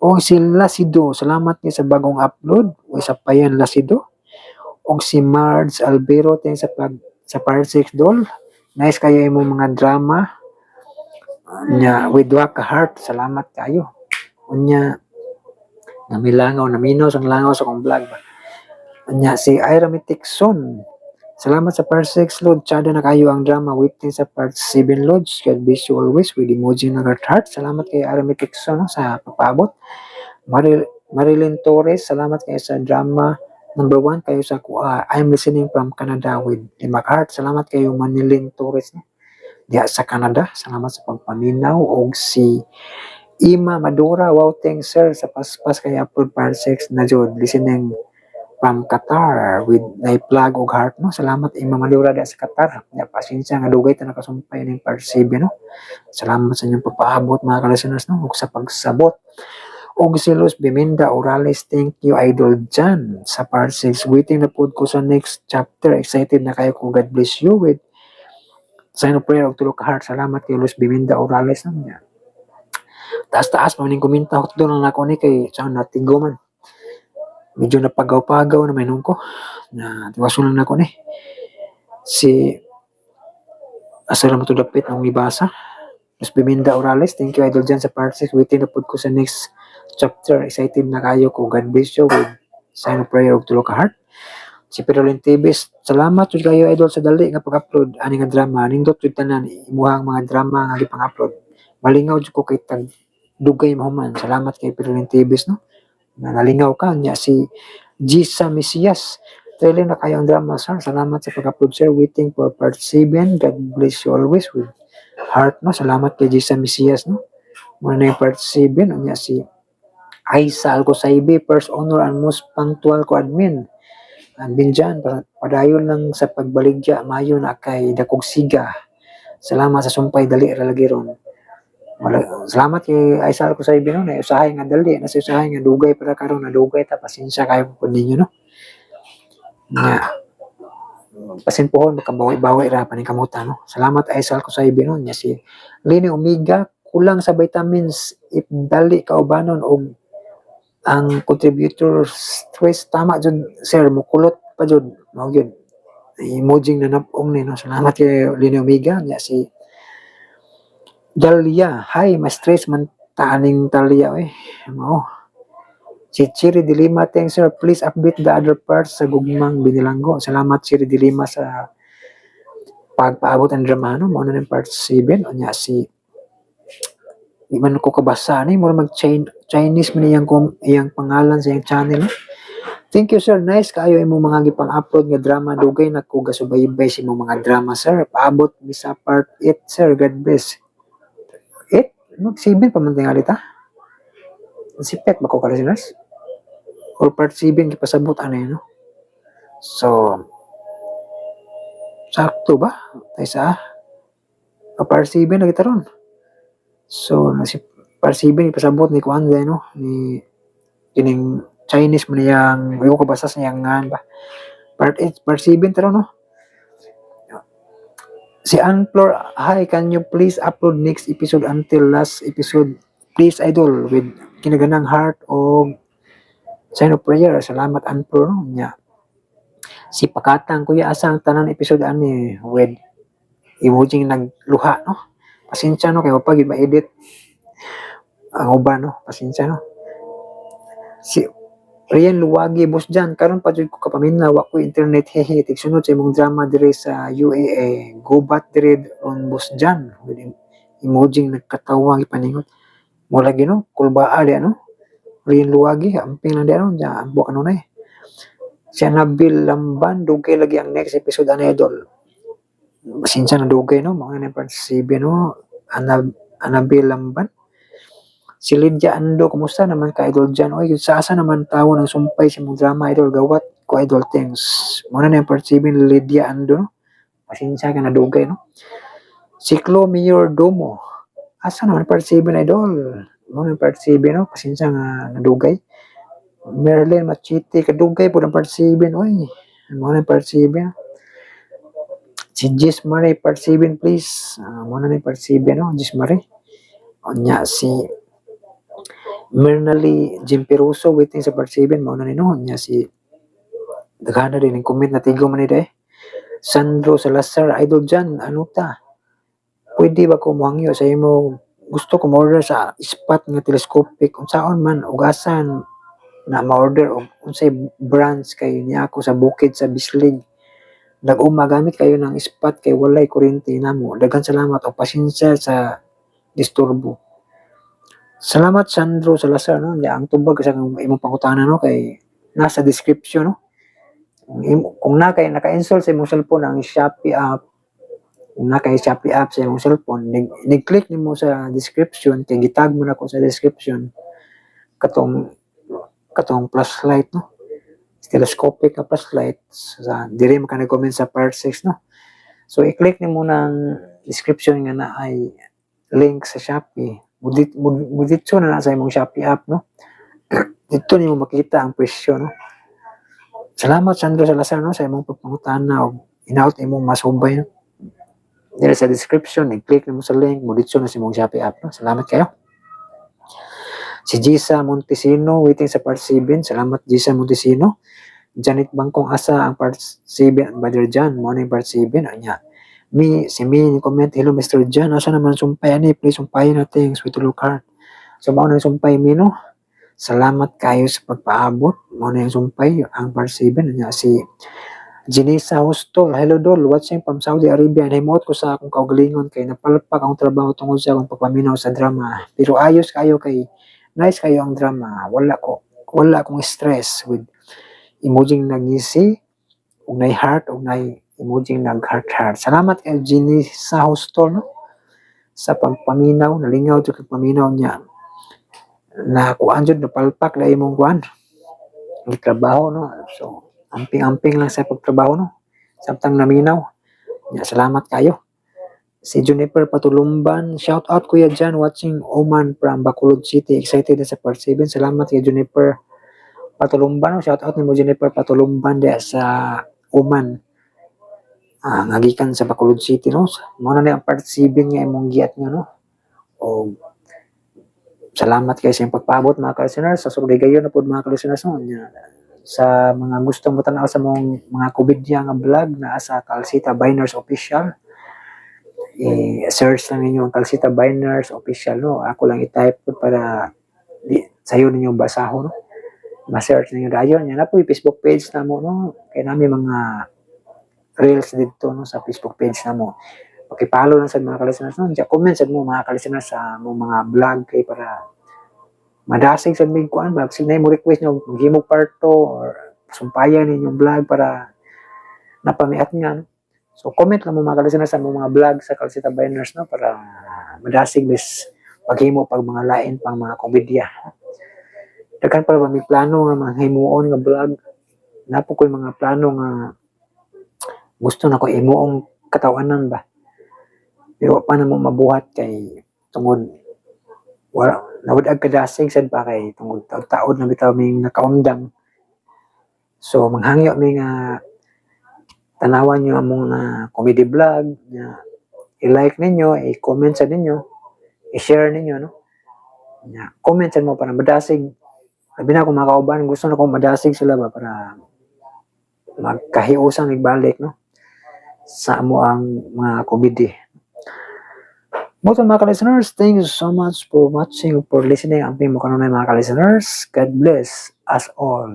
[SPEAKER 4] O si Lasido, salamat ni sa bagong upload o sa payan, Lasido. O si Marge Albero, thanks sa pag sa part 6, dol. Nice kayo imong mga drama. Unya with duha ka heart, salamat kayo. Unya namilangaw, naminaw sang langaw sa akong vlog ba. Unya si Ira Mitikson. Salamat sa part 6, Lord. Tsada na kayo ang drama. Waiting sa part 7, Lord. God bless you always with emoji na heart. Salamat kay Ira Mitikson, no, sa papaabot. Marilyn Torres, salamat kayo sa drama number 1 kayo sa kuha. I'm listening from Canada with lima heart. Salamat kayo, Manilyn Torres, no, diha sa Canada. Salamat sa pagpaminaw. Og si Ima Madura, wow, thanks, sir, sa paspas kay upload part 6 na jud. Listening from Qatar with na plug og heart, no. Salamat, Ima Madura, diha sa Qatar. Ya, pasensya nga dugay ta nakasumpay ning part 7, no. Salamat sa inyong pagpaabot, mga ka-listeners, no, ug sa pagsabot. Og si Luz Biminda Orales, thank you, Idol Jan, sa part 6. Waiting na pod ko sa next chapter. Excited na kayo ko. God bless you with sign of prayer og tulo ka heart. Salamat kay Luz Biminda Orales, no. Ya. Taas-taas pa ning komenta doon ang nako ni kay sa natigo man. Medyo napagaw-pagaw na may ko. Na tiwason lang nako ni. Si asa ra mo to dapit ang ibasa. Luz Biminda Orales, thank you, Idol Jan, sa part 6. Waiting na pod ko sa next chapter. Excited na kayo ko. God bless you with sign of prayer og tulo ka heart. Si Perolin TV, salamat jud kayo, Idol, sa dali nga pag-upload ani nga drama. Nindot jud tanan imuhang mga drama nga gipang-upload. Malingaw jud ko kay tag dugay mahuman. Salamat kay Perolin TV, no. Na nalingaw ka niya. Si Gisa Mesias. Trailer na kayo ang drama, sir. Salamat sa pag-upload, sir. Waiting for part 7. God bless you always with heart, no. Salamat kay Gisa Mesias, no. Muna na yung part 7. Unya si Aisa Alcosaibe, first honor and most punctual ko admin. Admin dyan, padayon lang sa pagbaligya, mayo na kay dakog siga. Salamat sa sumpay, dali ra lagi ron. Wala, salamat kay Aisa Alcosaibe, no, na usahay nga dali, na usahay nga dugay para karon na dugay ta, pasensya kayo po ninyo, no. Nga pasimpuhon makabawi-bawi ra paning kamuta, no. Salamat, Aisa Alcosaibe, no. Nya si Lini Omega, kulang sa vitamins if dali kaubanon og ang contributor stress. Tama jud, sir, mukulot pa jud mao gyud emoji na napong ni, no. Salamat kay Lini Omega. Nya si Dalia, hi, ma-stress man taaning Talia eh mao. Si Chiri de Lima, thanks, sir, please update the other parts sa Gugmang Binilanggo. Salamat, Chiri de Lima, sa pagpaabot ang drama, no. Mao na ning part 7. Unya si di man ko kabasa ni mura mag Chinese man iyang pangalan sa iyang channel, no? Thank you, sir. Nice kaayo imong mga gipang-upload nga drama. Dugay na ko gasubaybay sa imong mga drama, sir. Paabot mi sa part 8, sir. God bless. 8? Mag 7 pa man tingali ta. Sipet ba ko ka, listeners? Or part 7 gipasabot ano yun, no? So sakto ba? Tay sa part 7 na kita ron. So, na si part 7 ipasabot ni Kuan no, ni kining Chinese man niyang, ayaw ko basta sa iyang ngan ba. Part 8, part 7 taro, no? Si Anflor, "Hi, can you please upload next episode until last episode? Please, idol," with kinaganang heart o sign of prayer. Salamat, Anflor, no? Nya. Si Pakatang, "Kuya, asa ang tanan episode ani?" with emoji nagluha, no? Pasensya, no, kay wa pa gyud ma-edit ang uban, no? Pasensya, no? Si Rian Luwagi, "Boss Jan, karon pa jud ko kapaminaw, wa ko internet, hehe. Tigsunod sa imong drama dire sa UAE. Gubat dire on, Boss Jan," with emoji nagkatawa ipaningot. Mo lagi, no, kulbaa di, ano? Rian Luwagi, amping lang di, ano, diyan ambo kanunay. Si Anabil Lamban, "Dugay lagi ang next episode ana, idol." Pasensya na dugay, no, mga na part 7, no. Anabil Lamban. Si Lydia Ando, "Kumusta naman ka, Idol Jan? Oy, sa asa naman tao ng sumpay sa mong drama, idol? Gawat ko, idol, thanks." Muna na yung part 7, Lydia Ando, no? Pasensya ka na dugay, no? Si Chloe Mayor Domo, "Asa naman part 7, idol?" Muna yung part 7, no? Pasensya nga nadugay. Merlin Machete, "Kadugay po ng part 7, oy." Muna yung part 7, no? Si Jess Marie, "Part 7 please." Muna na yung part 7, no? Jess Marie. Onya, si Mernali Jimperuso, "Waiting sa part 7." Mao na ni, no? Nya si daghan na din ang comment na tigo man ni day. Sandro Salazar, "Idol Jan, ano ta? Pwede ba ko mohangyo sa imo? Gusto ko mo-order sa spot nga telescopic. Unsaon man ug asan na ma-order og unsay branch kay niya ako sa bukid sa Bislig. Nag-uma gamit kayo ng spot kay walay kuryente namo. Daghan salamat og pasensya sa disturbo." Salamat, Sandro Salazar, no. Ya, ang tubag sa imong pangutana, no, kay nasa description, no. Kung na kay naka-install sa imong cellphone ang Shopee app, kung na kay Shopee app sa imong cellphone, nag-click nimo sa description kay gitag mo na ko sa description katong flashlight, no. Telescopic nga flashlight sa diri mo ka nag-comment sa part 6, no. So i-click nimo ng description nga na ay link sa Shopee. Muditso na na sa imong Shopee app, no. Dito nimo makita ang presyo, no. Salamat, Sandro Salazar, no, sa imong pagpangutana og inaot imong masubay, no. Diri sa description, i-click nimo sa link, muditso na sa imong Shopee app, no. Salamat kayo. Si Gisa Montesino, "Waiting sa part 7." Salamat, Gisa Montesino. Janet Bangkong, "Asa ang part 7, Brother John?" Mo na yung part 7. Anya. Mi, si Mi, ni comment, "Hello, Mr. John, asa naman sumpay ani? Please sumpayan natin, sweet look heart." So, mao na yung sumpay mi, no. Salamat kayo sa pagpaabot. Mao na yung sumpay, ang part 7. Anya, si Janisa Hostol, "Hello Dol, watching from Saudi Arabia. Nahimuot ko sa akong kaugalingon kay napalpak ang trabaho tungod sa akong pagpaminaw sa drama. Pero ayos kayo kay nice kayo ang drama. Wala akong stress," with emoji nagngisi ug nay heart ug nay emoji nag heart heart. Salamat kay Janisa Hostol, no, sa pagpaminaw, nalingaw jud kag paminaw niya. Na kuan jud, napalpak na imong kuan. Trabaho, no. So amping-amping lang sa pagtrabaho, no. Samtang naminaw. Ya, salamat kayo. Si Juniper Patulumban, "Shout out, Kuya Jan, watching Oman from Bacolod City. Excited na sa part 7." Salamat kay Juniper Patulumban, no? Shout out nimo, Juniper Patulumban, diya sa Oman. Ah, nga gikan sa Bacolod City, no. Mao na ni ang part 7 nga imong giat nga, no. O salamat kay sa imong pagpaabot, mga ka-listeners. Sa sulod gayon na pod, mga ka-listeners, no. Nya, sa mga gustong motanaw sa mong mga komedya nga vlog naa sa Calcita Biners Official. I-search lang ninyo ang Calcita Biners Official, no. Ako lang i-type po para di, sayo ninyo basahon, no. Ma-search ninyo dayon. Yan na po yung Facebook page namo, no. Kay nami mga reels dito, no, sa Facebook page namo. Paki-follow lang sa mga ka-listeners, no. Diya, comment sad mo, mga ka-listeners, sa mo mga vlog kay para madasig sad mig kuan ba sige mo request nyo maghimo part 2 or sumpayan ninyong vlog para napamiat nga, no? So comment lang mo, mga ka-listeners, sa mga vlog sa Calcita Biners, no, para madasig bis paghimo pag mga lain pang mga komedya. Daghan pa ba may plano nga mga himuon nga vlog. Napo ko'y mga plano nga gusto na ko imuong katawanan ba. Pero pa na mo mabuhat kay tungod wala Nawad-ag kadasig sad pa kay tungod taod-taod na bitaw ming nakaundang. So manghangyo mi nga tanawan nyo among comedy vlog nya, i-like ninyo, i-comment sa ninyo, i-share ninyo, no? Nya, comment sa mo para madasig. Labi na kung mga kauban, gusto na kong madasig sila ba para magkahiusan igbalik, no? Sa amo ang mga comedy. Mo to, mga ka-listeners, thank you so much for watching, for listening. Ang mo kanunay, mga ka-listeners. God bless us all.